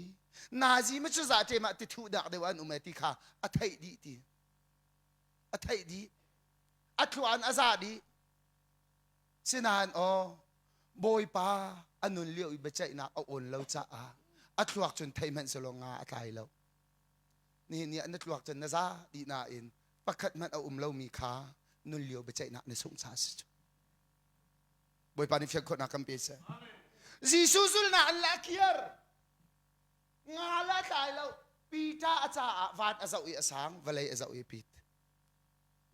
nazi ma cu za ṭem ah tithuh dak deuh an um e ti kha a theih dih ti. A theih dih. A thluan a za dih. Sinain aw Bawipa a nun lio i biaceihnak a awn lo caah a thluak cun thei hmanh selaw nga a tlai lo. Nihin ni ah na tluak cun na za dih nain pakhat hmanh a um lomi kha nun lio biaceihnak na sungh caah a si cu. Bawipa nih fian khawhnak kan pe seh. Jesuh zulnak an la kiar. Nga la tlai lo. Peter a caah van a zoh i a sang, vawlei a zoh i a pit.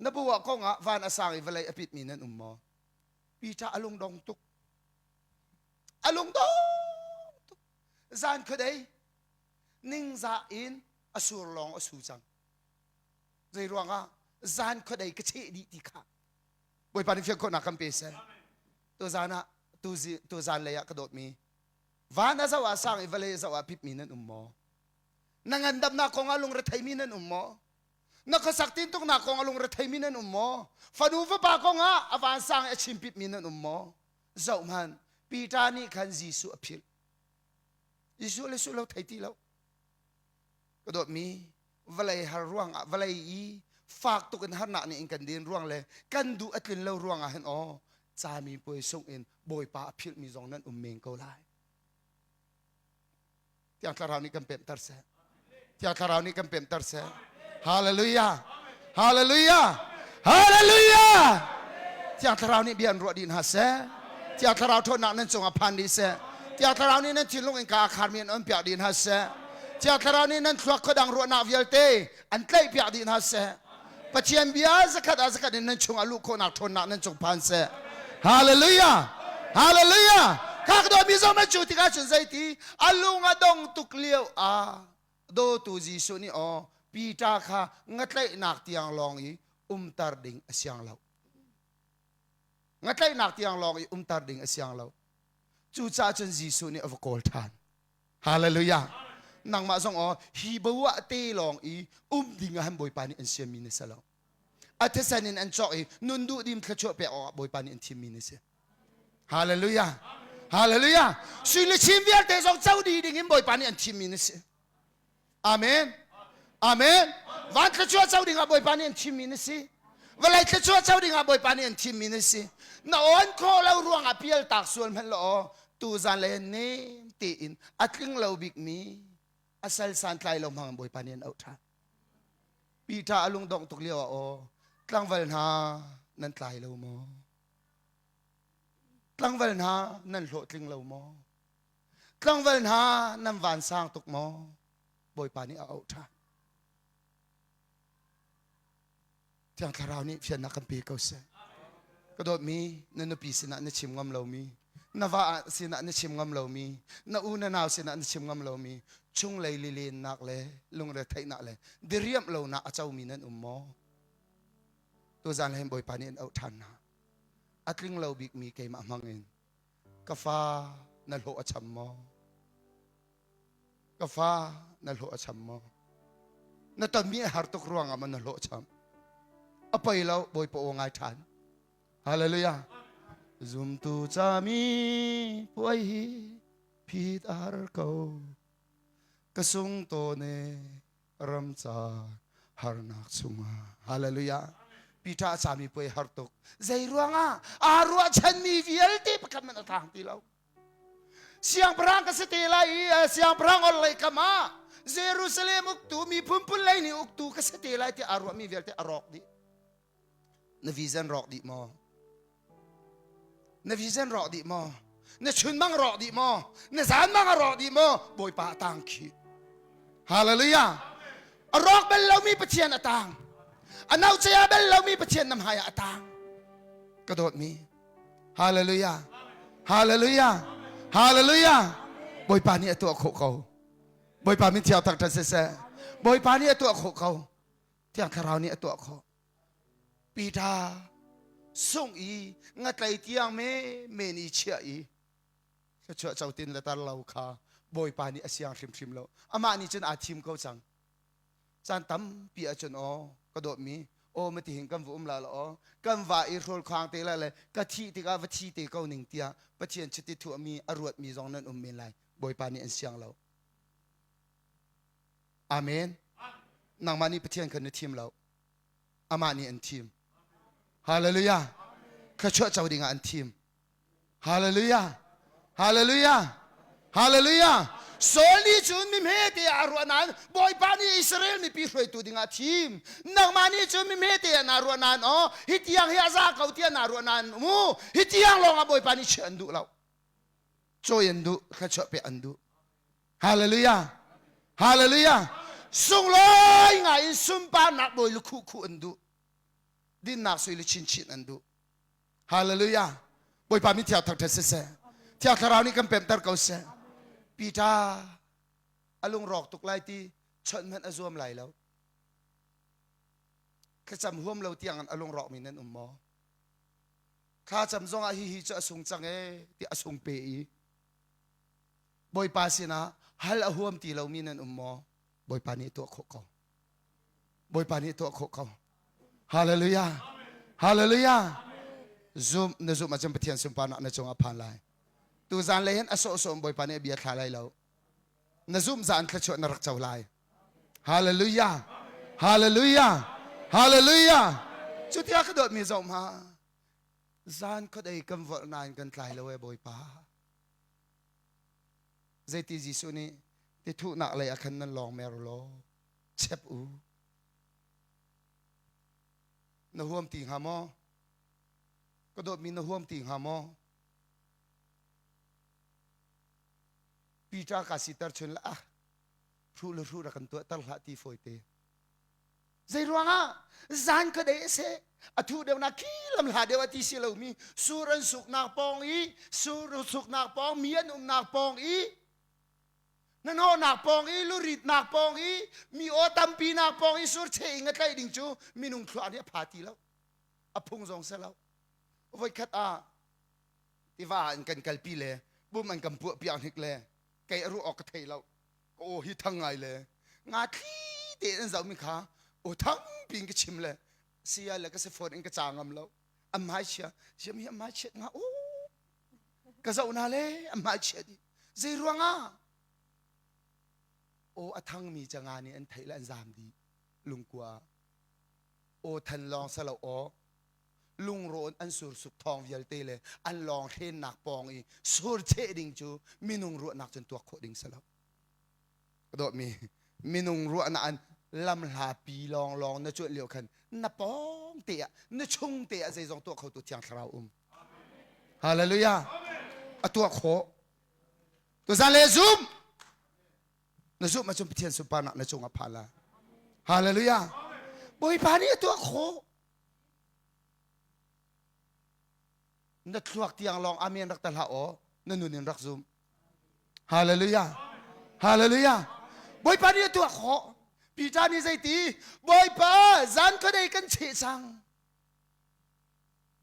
Na bu ah kong ah van a sang i vawlei a pitmi nan um maw? Peter a lungdong tuk. A lungdong tuk. Zan khuadei ningzah in a sur lawng a su cang. Zei ruangah zan khuadei ka cheh dih ti kha. Bawipa nih fian khawhnak kan pe seh. Tu zan ah tu zan lei ah ka dawtmi van a zoh ah sang i vawlei a zoh ah pipmi nan um maw? Na ngandamnak kong ah lungretheimi nan um maw? Na khuasak tintuknak kong ah lungretheimi nan um maw? Fanu fapa kong ah a vansang i a chimpipmi nan um maw? Zoh hmanh, Peter nih khan Jesuh a philh. Jesuh le suh lo thei ti lo. Ka dawtmi, vawlei har ruangah vawlei i fak tuk in harnak nih in kan din ruang le kan duh a tlin lo ruangah hin aw cami puai sung in Bawipa a philhmi zong nan um men ko lai. Thiang Thlarau nih kan pemhter seh. Thiang Thlarau nih kan pemhter seh. Hallelujah. Hallelujah. Hallelujah. Thiang Thlarau nih bia an ruah dih hna seh. Thiang Thlarau ṭhawnnak nan cungah phan dih seh. Thiang Thlarau nih nan thinlung in ka kharmi an on piak dih hna seh. Thiang Thlarau nih nan thluak khuadang ruahnak vialte an tlaih piak dih hna seh. Pathian bia zakhat ah zakhat in nan chung ah luh khawhnak ṭhawnnak nan cung phan seh. Hallelujah! Hallelujah! Kha ka dawtmi zong nan cu tikah cun zeiti a lung a dong tuk lio ah dawtu Jesuh nih aw Peter kha ngatlaihnak tiang lawng i umter ding a siang lo. Ngatlaihnak tiang lawng i umter ding a siang lo. Cucaah cun Jesuh nih a va kawl ṭhan. Hallelujah. Nangmah zong aw hi bo ah te lawng i um ding ah han Bawipa nih an siammi na si lo. A thisen in an cawk i nun duh dim thluachuah pek awkah Bawipa nih an thimmi na si. Hallelujah. Hallelujah. Sui le chin vialte zong co dih ding in Bawipa nih an thimmi na si. Amen. Amen. Van thluachuah co ding ah Bawipa nih an thimmi na si. Vawlei thluachuah co ding ah Bawipa nih an thimmi na si. Na awn khawh lo ruangah pial tak sual hmanh law aw tu zan le nem tein a tling lo bikmi a sal santlai lo hmang Bawipa nih an auh ṭhan. Peter a lungdongh tuk lio ah aw tlangval hna nan tlai lo maw? Tlangval hna nan hlawhtling lo maw? Tlangval hna nan vansang tuk maw? Bawipa nih a auh ṭhan. Thiang Thlarau nih fiannak kan pe ko seh. Ka dawtmi na nupi sinah na chim ngam lomi, na va sinah na chim ngam lomi, na u na nau sinah na chim ngam lomi, chunglei lilennak le lungretheihnak le diriamh lonak a comi nan um maw? Tuzan hin Bawipa nih an auh ṭhan hna. A tling lo bikmi keimah hmang in ka fa na hlawh a cham maw? Ka fa na hlawh a cham maw? Na tonmi a har tuk ruangah maw na hlawh a cham? A poi lo, Bawipa aw ngai ṭhan. Hallelujah. Zumtu cami puai hi phit a har ko. Ka sung tawne ramca harnak chungah. Hallelujah. Peter a cami puai har tuk. Zei ruangah aa ruahchanmi vialte pakhat man a tlang ti lo. Siangpahrang ka si te lai i eh, siangpahrang ol lei kam ah Jerusalem uktu miphun phun lei nih uktu ka si te lai tiah aa ruahmi vialte a rawk dih. Na vision rawk dih maw? Na vision rawk dih maw? Na chunmang rawk dih maw? Na zanmang a rawk dih maw? Bawipa a tang khi. Hallelujah. A rawk bal lomi Pathian a tang. A naucea bal lomi Pathian na hmai ah a tang. Ka dawtmi. Hallelujah. Hallelujah. Hallelujah. Bawipa nih a tuah khawh ko. Bawipa min thiang thangṭhat siseh. Bawipa nih a tuah khawh ko. Thiang Thlarau nih a tuah khawh. Peter sung i ngatlei tiang me men i chiah i thluachuah cotin le tar lo kha Bawipa nih a siang hrimhrim lo. Amah nih cun aa thim ko cang. Caan tampi ahcun aw ka dawtmi aw mati hin kan va um la la aw kan va i hrawl khang te la le ka thih tikah va thi te ko ning tiah Pathian chiti thuahmi a ruatmi zong nan um men lai. Bawipa nih an siang lo. Amen. Nangmah nih Pathian kha na thim lo. Amah nih an thim. Hallelujah. Thluachuah co dingah an thim. Hallelujah. Hallelujah. Hallelujah. Saul nih cun mi hmete ah ruah nain Bawipa nih Israel mipi hruaitu dingah thim. Nangmah nih cun mi hmete ah naa ruah nain aw hi tiang hi a za ko tiah naa ruah nain mu hi tiang lawng ah Bawipa nih chiah an duh lo. Cawi an duh, thluachuah pek an duh. Hallelujah. Hallelujah. Sunglawi ngai in sunparnak bawi lukhuh khuh an duh. Dinnak sui le chinchin an duh. Hallelujah. Bawipa min thiang thangṭhat siseh. Thiang Thlarau nih kan pemter ko seh. Peter a lungrawk tuk lai ti chawnh hmanh a zuam lai lo. Thlacam huam lo tiang in a lungrawkmi nan um maw? Thlacam zongah hihi cu a sung cang ee ti a sung pe i Bawipa sinah hal a huam ti lomi nan um maw? Bawipa nih tuah khawh ko. Bawipa nih tuah khawh ko. Hallelujah. Hallelujah. Zum na zum ahcun Pathian sunparnak na cungah phan lai. Tu zan le hin a sawhsawh Bawipa nih a bia thla lai lo. Na zumh zan thluachuah na rak co lai. Hallelujah. Hallelujah. Hallelujah. Cu tiah ka dawtmi zoh ma. Zan khuadei kan volh nain kan tlai lo e Bawipa. Zeiti Jesuh nih tithuhnak lei ah khan nan lawng mer law chep u. Na huam ti hnga maw? Ka dawtmi na huam ti hnga maw? Peter ka siter chun la ah hruh le hruh rak kan tuahter hlah ti fawite. Zei ruangah zan ka dei a si a thu deuh nak khi lam hla deuh a ti si lomi sur an suknak pawng i sur suknak pawng mi an umnak pawng i hnahnawhnak pawng i luritnak pawng i mi aw tampi nak pawng i sur che in a tlaih ding cu minung thluak nih a pha ti lo a phung zong si lo voikhat ah tiva in kan kalpi le bum an kan puah piak hnik le kei a ruah awk ka thei lo ka aw hi thang ngai le nga thli te an zoh mi kha aw thang pin ka chim le sia le ka si phone in ka ca ngam lo an hmai chia siam hi an hmai chiat nga u ka zoh na le an hmai chia di zei ruangah aw a thang mi ca nga nih an theih le an zam di lungkua aw than lawng salo aw lungrawn an sursuk thawng vialte le an lawng hrennak pawng i sur cheh ding cu minung ruahnak cun tuak khawh ding si lo. Ka dawtmi minung ruahnak an lamhlapi lawnglawng na cuanh lio khan na pawng te ah na chung te ah zeizong tuah khotu Thiang Thlarau um. Hallelujah. A tuah khawh. Tuzan le zum. Na zumh ahcun Pathian sunparnak na cungah phan la. Hallelujah. Bawipa nih a tuah khawh. Na thluak tiang lawng amen rak ta hlah aw na nun in rak zum. Hallelujah. Hallelujah. Bawipa nih a tuah khawh. Peter nih zeiti? Bawipa zan khuadei kan cheh cang.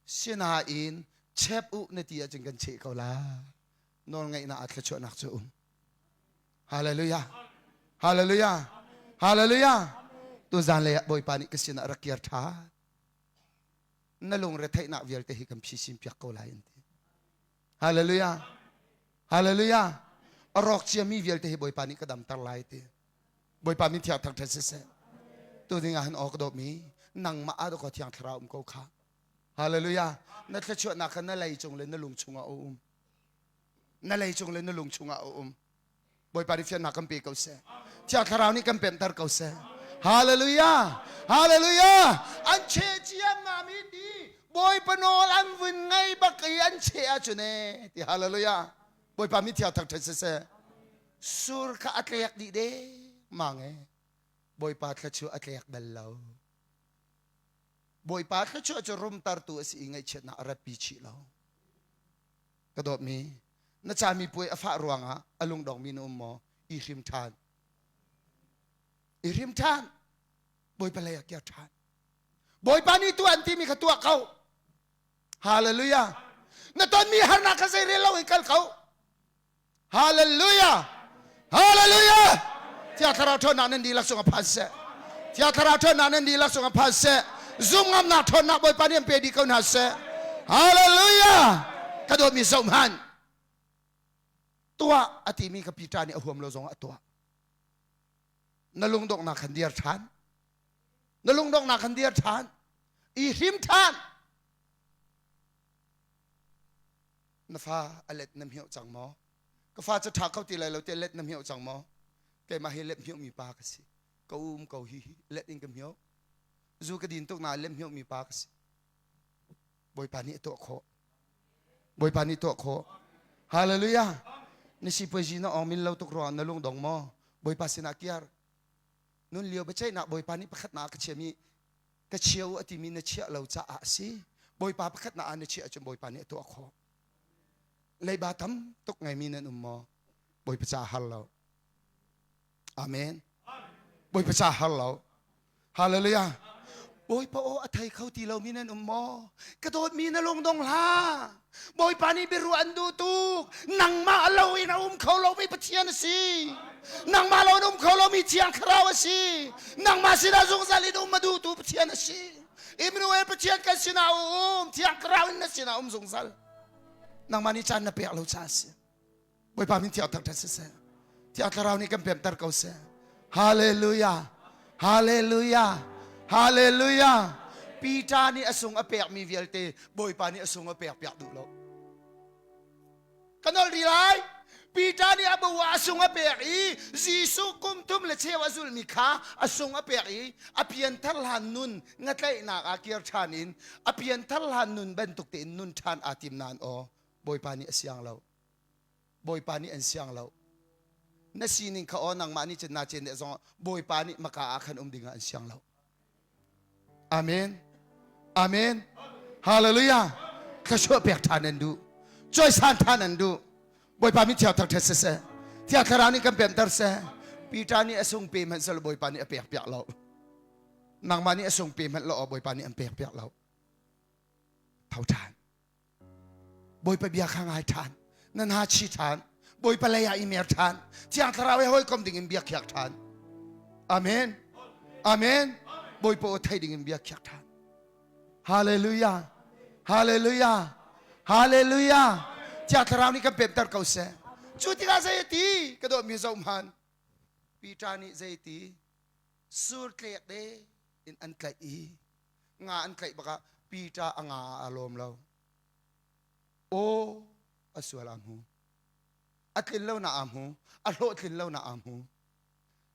Sinain chep u na ti ahcun kan cheh ko la. Nawlngaihnak ah thluachuahnak cu um. Hallelujah. Hallelujah. Hallelujah. Tu zan lei ah Bawipa nih ka sinah rak kir ṭhan. Na lungre theihnak vialte hi kan phisin piak ko lai an ti. Hallelujah. Hallelujah. A rawk ciami vialte hi Bawipa nih ka damter lai ti. Bawipa min thiang thangṭhat siseh. Tu ding ah hin aw ka dawtmi nangmah ah dawkaw thiang thlarau um ko kha. Hallelujah. Na thluachuahnak kha na lei cung le na lung chungah a um. Na lei cung le na lung chungah a um. Bawipa nih fiannak kan pe ko seh. Thiang Thlarau nih kan pemhter ko seh. Hallelujah! Hallelujah! An cheh ciammam hi ti Bawipa nawl an vun ngei bak i an cheh ahcun ee ti hallelujah. Bawipa mi thiang thangṭhat siseh. Sur kha a tlek dih dengmang ee. Bawipa thluachuah a tlek bal lo. Bawipa thluachuah cu rumtertu a si i ngaihchiatnak a ratpi chih lo. Ka dawtmi, na cami puai a fah ruangah a lungdongmi na um maw? I hrim ṭhan. I hrim ṭhan. Bawipa lei ah kir ṭhan. Bawipa nih tuah an timi kha tuah ko. Hallelujah. Na tonmi harnak kha zei rel lo in kal ko. Hallelujah. Hallelujah. Thiang Thlarau ṭhawnnak nan dihlak cungah phan seh. Thiang Thlarau ṭhawnnak nan dihlak cungah phan seh. Zumngamnak ṭhawnnak Bawipa nih an pe dih ko hna seh. Hallelujah. Ka dawtmi zoh hmanh. Tuah a timi kha Peter nih a huam lo zongah a tuah. Na lungdonghnak khan dir ṭhan. Na lungdonghnak khan dir ṭhan. I hrim ṭhan. Na fa a let na hmioh cang maw? Ka fa cu ṭha kho ti lai lo tiah let na hmioh cang maw? Keimah hi let hmioh mi pa ka si. Ka um ko hi hi let in ka hmioh. Zu ka din tuk na let hmioh mi pa ka si. Bawipa nih a tuah khawh. Bawipa nih tuah khawh. Hallelujah. Na sipuazi na ong min lo tuk ruangah na lungdong maw? Bawipa sinah kiar. Nun lio biaceihnak Bawipa nih pakhat na ka chiami ka chia u a timi na chiah lo caah a si bawipa pakhat na ah na chiah ahcun bawipa nih a tuah khawh leiba tam tuk ngeimi nan um maw bawipa ca har lo amen bawipa ca har lo hallelujah bawipa aw a thei kho ti lomi nan um maw ka dawtmi na lung dong hlah Bawipa nih biaruah an duh tuk. Nangmah lo in a um kho lomi Pathian a si. Nangmah lo in um kho lomi Thiang Thlarau a si. Nangmah sinah zungzal in um a duhtu Pathian a si. Immanuel Pathian kan sinah a um. Thiang Thlarau in na sinah um zungzal. Nangmah nih caan na pek lo caah a si. Bawipa min thiang thangṭhat siseh. Thiang Thlarau nih kan pemter ko seh. Hallelujah. Hallelujah. Hallelujah. Peter nih a sung a pekmi vialte Bawipa nih a sung a pek piak duh lo. Ka nol rih lai. Peter nih a bu ah a sung a pek i Jesuh kum thum le cheu a zulmi kha a sung a pek i a pianthar hlan nun ngatlaihnak ah kir ṭhan in a pianthar hlan nun bantuk tein nun ṭhan aa tim nain aw Bawipa nih a siang lo. Bawipa nih an siang lo. Na sining kha aw nangmah nih cun naa cen deh zong Bawipa nih maka ah khan um ding ah an siang lo. Amen. Amen. Hallelujah. Thluachuah pek ṭhan an duh. Cawisan ṭhan an duh. Bawipa min thiang thangṭhat siseh. Thiang Thlarau nih kan pemter seh. Peter nih a sung pe hmanh sel Bawipa nih a pek piak lo. Nangmah nih a sung pe hmanh lo Bawipa nih an pek piak lo. Tho ṭhan. Bawipa bia kha ngai ṭhan. Nan ha chi ṭhan. Bawipa lei ah i mer ṭhan. Thiang Thlarau he hawikom ding in bia khiak ṭhan. Amen. Amen. Bawipa aw thei ding in bia khiak ṭhan. Hallelujah. Hallelujah. Hallelujah. Thiang Thlarau nih kan pemter ko seh. Cu tikah zei ti ka dawtmi zoh hman. Peter nih zei ti sur tlek de in an tlaih i nga an tlaih bakah Peter a nga a lawm lo. Aw a sual a hmu. A tlin lo na a hmu. A hlawhtlin lo na a hmu.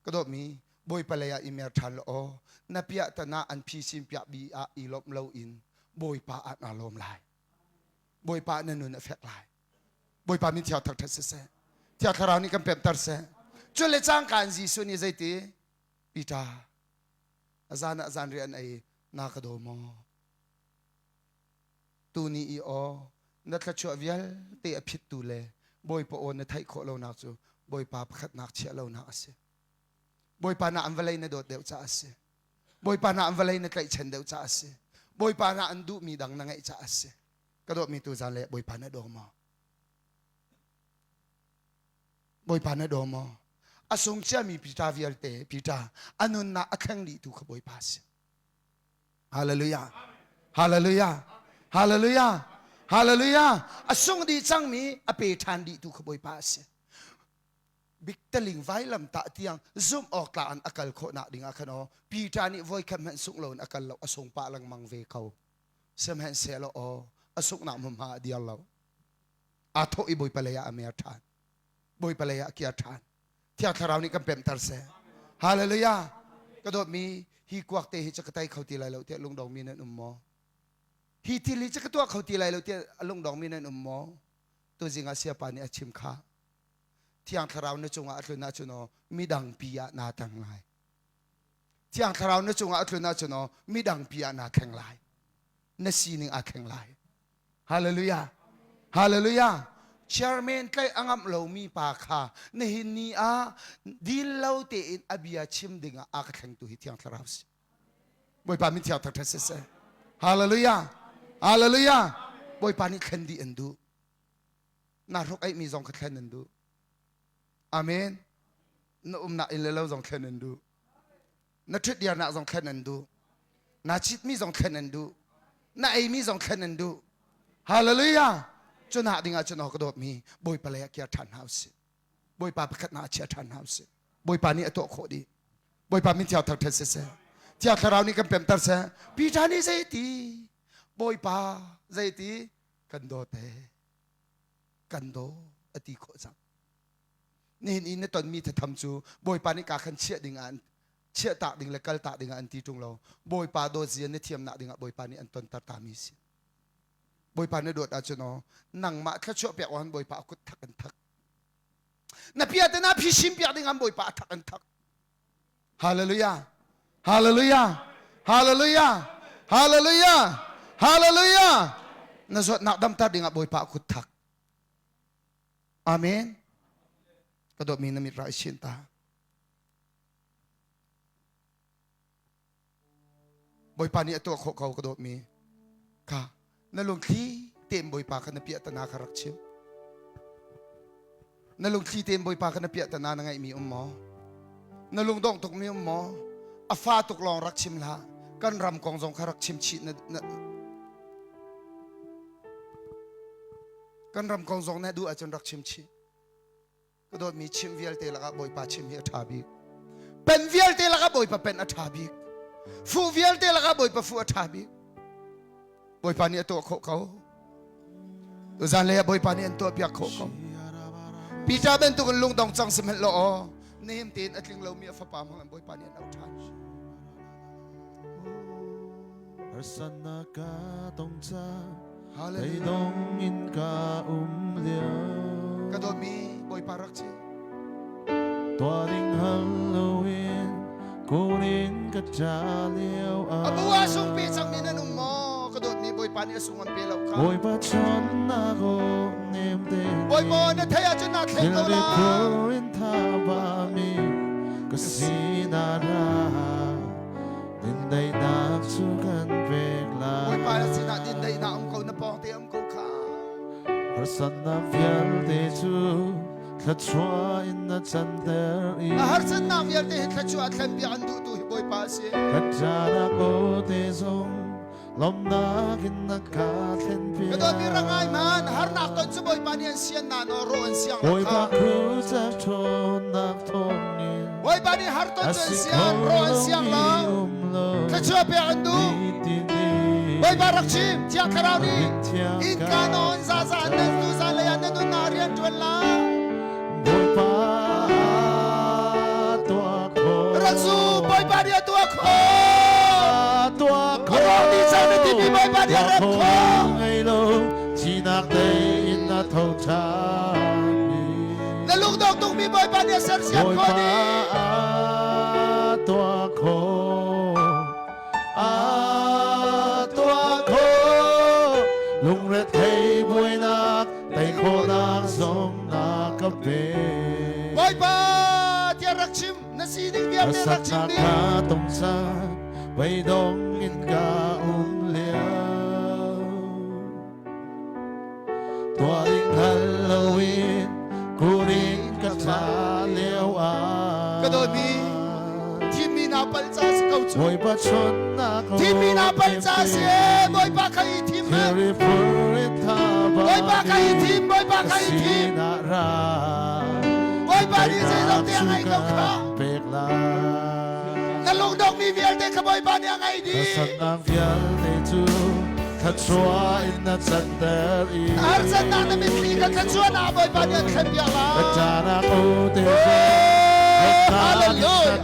Ka dawtmi Bawipa lei ah i mer ṭhan law aw na piahtana an phisin piah bi ah i lawmh loin Bawipa ah naa lawm lai. Bawipa na nun a fek lai. Bawipa min thiang thangṭhat siseh. Thiang Thlarau nih kan pemter seh. Cu le cangka in Jesuh nih zeiti Peter a zan ah zanriah an ei na ka daw maw? Tuni i aw na thluachuah vialte a phittu le Bawipa aw na theih khawh lonak cu Bawipa pakhatnak chiah lonak a si. Bawipa na an vawlei na dawt deuh caah a si. Bawipa na an vawlei na tlaihchan deuh caah a si. Bawipa na an duhmi dang na ngeih caah a si. Ka dawtmi tu zan le Bawipa na daw maw? Bawipa na daw maw? A sung ciami Peter vialte Peter a nunnak a thleng dihtu kha Bawipa a si. Hallelujah. Hallelujah. Hallelujah. Hallelujah. A sung dih cangmi a pe ṭhan dihtu kha Bawipa a si. Biktaling vailam tah tiang zumh awk tlak an a kal khawhnak ding ah khan aw Peter nih voikhat hmanh sungh loin a kal lo a sung pah lengmang ve ko. Sihmanhsehlaw aw a sunghnak hmunhma a dir lo. Aa thawh i Bawipa lei ah a mer ṭhan. Bawipa lei ah a kir ṭhan. Thiang Thlarau nih kan pemter seh. Hallelujah. Ka dawtmi hi kuak te hi cu ka tei kho ti lai lo tiah lungdongmi nan um maw? Hi thil hi cu ka tuah kho ti lai lo tiah lungdongmi nan um maw? Tuzing ah siapa nih a chim kha. Thiang Thlarau na cungah a tlun ahcun aw midang pi ah naa tang lai. Thiang Thlarau na cungah a tlun ahcun aw midang pi ah naa thleng lai. Na sining aa thleng lai. Hallelujah. Hallelujah. Chairman tlaih a ngamh lomi pa kha nihin ni ah dil lo tein a bia chim ding ah a ka thlengtu hi Thiang Thlarau si. Bawipa min thiang thangṭhat siseh. Hallelujah. Hallelujah. Bawipa nih thlen dih an duh. Na hruk aihmi zong kha thlen an duh. Amen. Na umnak inn le lo zong thlen an duh. Na ṭhutdirnak zong thlen an duh. Na chitmi zong thlen an duh. Na eimi zong thlen an duh. Hallelujah. Cu nak ding ah cun ka dawtmi Bawipa lei ah kir ṭhan hna usih. Bawipa pakhat na chia ṭhan hna usih. Bawipa nih a tuah khawh dih. Bawipa min thiang thangṭhat siseh. Thiang Thlarau nih kan pemter seh. Peter nih zeiti Bawipa zeiti kan dawt e kan daw a ti khawh cang. Nihin i na tonmi thatham cu Bawipa nih kaa khan chiah ding ah chiah tak ding le kal tak ding ah an ti ṭung lo. Bawipa dawt zia na thiamnak ding ah Bawipa nih an tonter ta mi si. Bawipa na dawt ahcun aw nangmah thluachuah pek awhan Bawipa a kut thak in thak. Na pia te na phisin piak ding an Bawipa a thak in thak. Hallelujah. Hallelujah. Hallelujah. Hallelujah. Hallelujah. Na zawtnak damter ding ah Bawipa a kut thak. Amen. Ka dawtmi na mit ra i chin ta. Bawipa nih a tuah khawh ko ka dawtmi. Kha na lungthli tein Bawipa kha na piah tana kha rak chim. Na lungthli tein Bawipa kha na piah tana na ngeihmi um maw? Na lungdongh tukmi um maw? A fa tuk lawng rak chim hlah. Kan ram kong zong kha rak chim chih na, na Kan ram kong zong na duh ahcun rak chim chih. Ka dawtmi chim vialte lakah Bawipa chim hi a ṭha bik. Pen vialte lakah Bawipa pen a ṭha bik. Fuh vialte lakah Bawipa fuh a ṭha bik. Bawipa nih a tuah khawh ko. Tuzan lei ah Bawipa nih an tuah piak khawh ko. Peter bantuk in lungdong cang sihmanh law aw nihin tein a tling lomi a fapa hmang in Bawipa nih an auh ṭhan. Harsatnak ka tong cang Theidong in ka um lio Ka dawtmi Bawipa rak chim Tuah ding hal loin kun in ka. ṭa lio ah. Abu ah sung pe cangmi nan um maw? Ka dawtmi Bawipa nih a sung an pe lo kha. Bawipa chawnnak aw nem te Bawipa na theih ahcun naa thleng ko Thilri la. phur in thabami ka sinah ra. Dindaihnak cu kan pek lai. Bawipa na sinah dindaihnak um ko, na pawngte um ko kha. Harsatnak vialte cu thluachuah in na canter i A harsatnak vialte hi thluachuah thlenpiak an duhtu hi Bawipa a si. Ka ṭahnak aw te zong lawmhnak in na ka thlenpiak. Ka dawtmi rak ngai hmanh, harnak ton cu Bawipa nih an sian na naw rawh an siang lo Bawipa kha. khuca ṭhawnnak thawngin Bawipa nih har ton a cu an si sian, kho rawh an siang lomi lo. um lo. Thluachuah pek an duh. Nitin Bawipa rak chim, Thiang Thlarau nih Thiang innka nawn zaza nan tu zan lei ah na nunnak rian ṭuan la. Bawipa tuah khawh. Rak zum, Bawipa nih a tuah khawh. Tuah A rawk dih cang na timi Bawipa nih a remh khawh. Ngei lo, thihnak tei in a tho ṭhan. Na lungdong tukmi Bawipa nih a sersiam khawh Bawipa dih. tuah khawh. A tuah khawh. Lungrethei buainak tei khawhnak zong na ka pe. Bawipa tiah rak chim, na sining vialte rak chim Harsatnak dih. ka tong cang, beidong in ka um lio. Tuah ding hngal loin kun in ka tla lio ah. Ka dawtmi, thimmi naa palh ca si ko cu. Bawipa chawnhnak Thimmi naa palh ca si ee, Bawipa kha i thim hmanh. Thilri phur in thaba Bawipa kha i thim, Bawipa kha i thim. Sinah ra. Bawipa nih zeizong te a ngeih ko kha. Pek lai. Na lungdongmi vialte kha Bawipa nih a ngeih dih. Harsatnak vialte cu thluachuah in na canter i. Harsatnak na mitthli kha thluachuahnak Bawipa nih an thlenpiak lai. Ka ṭahnak aw te Hallelujah.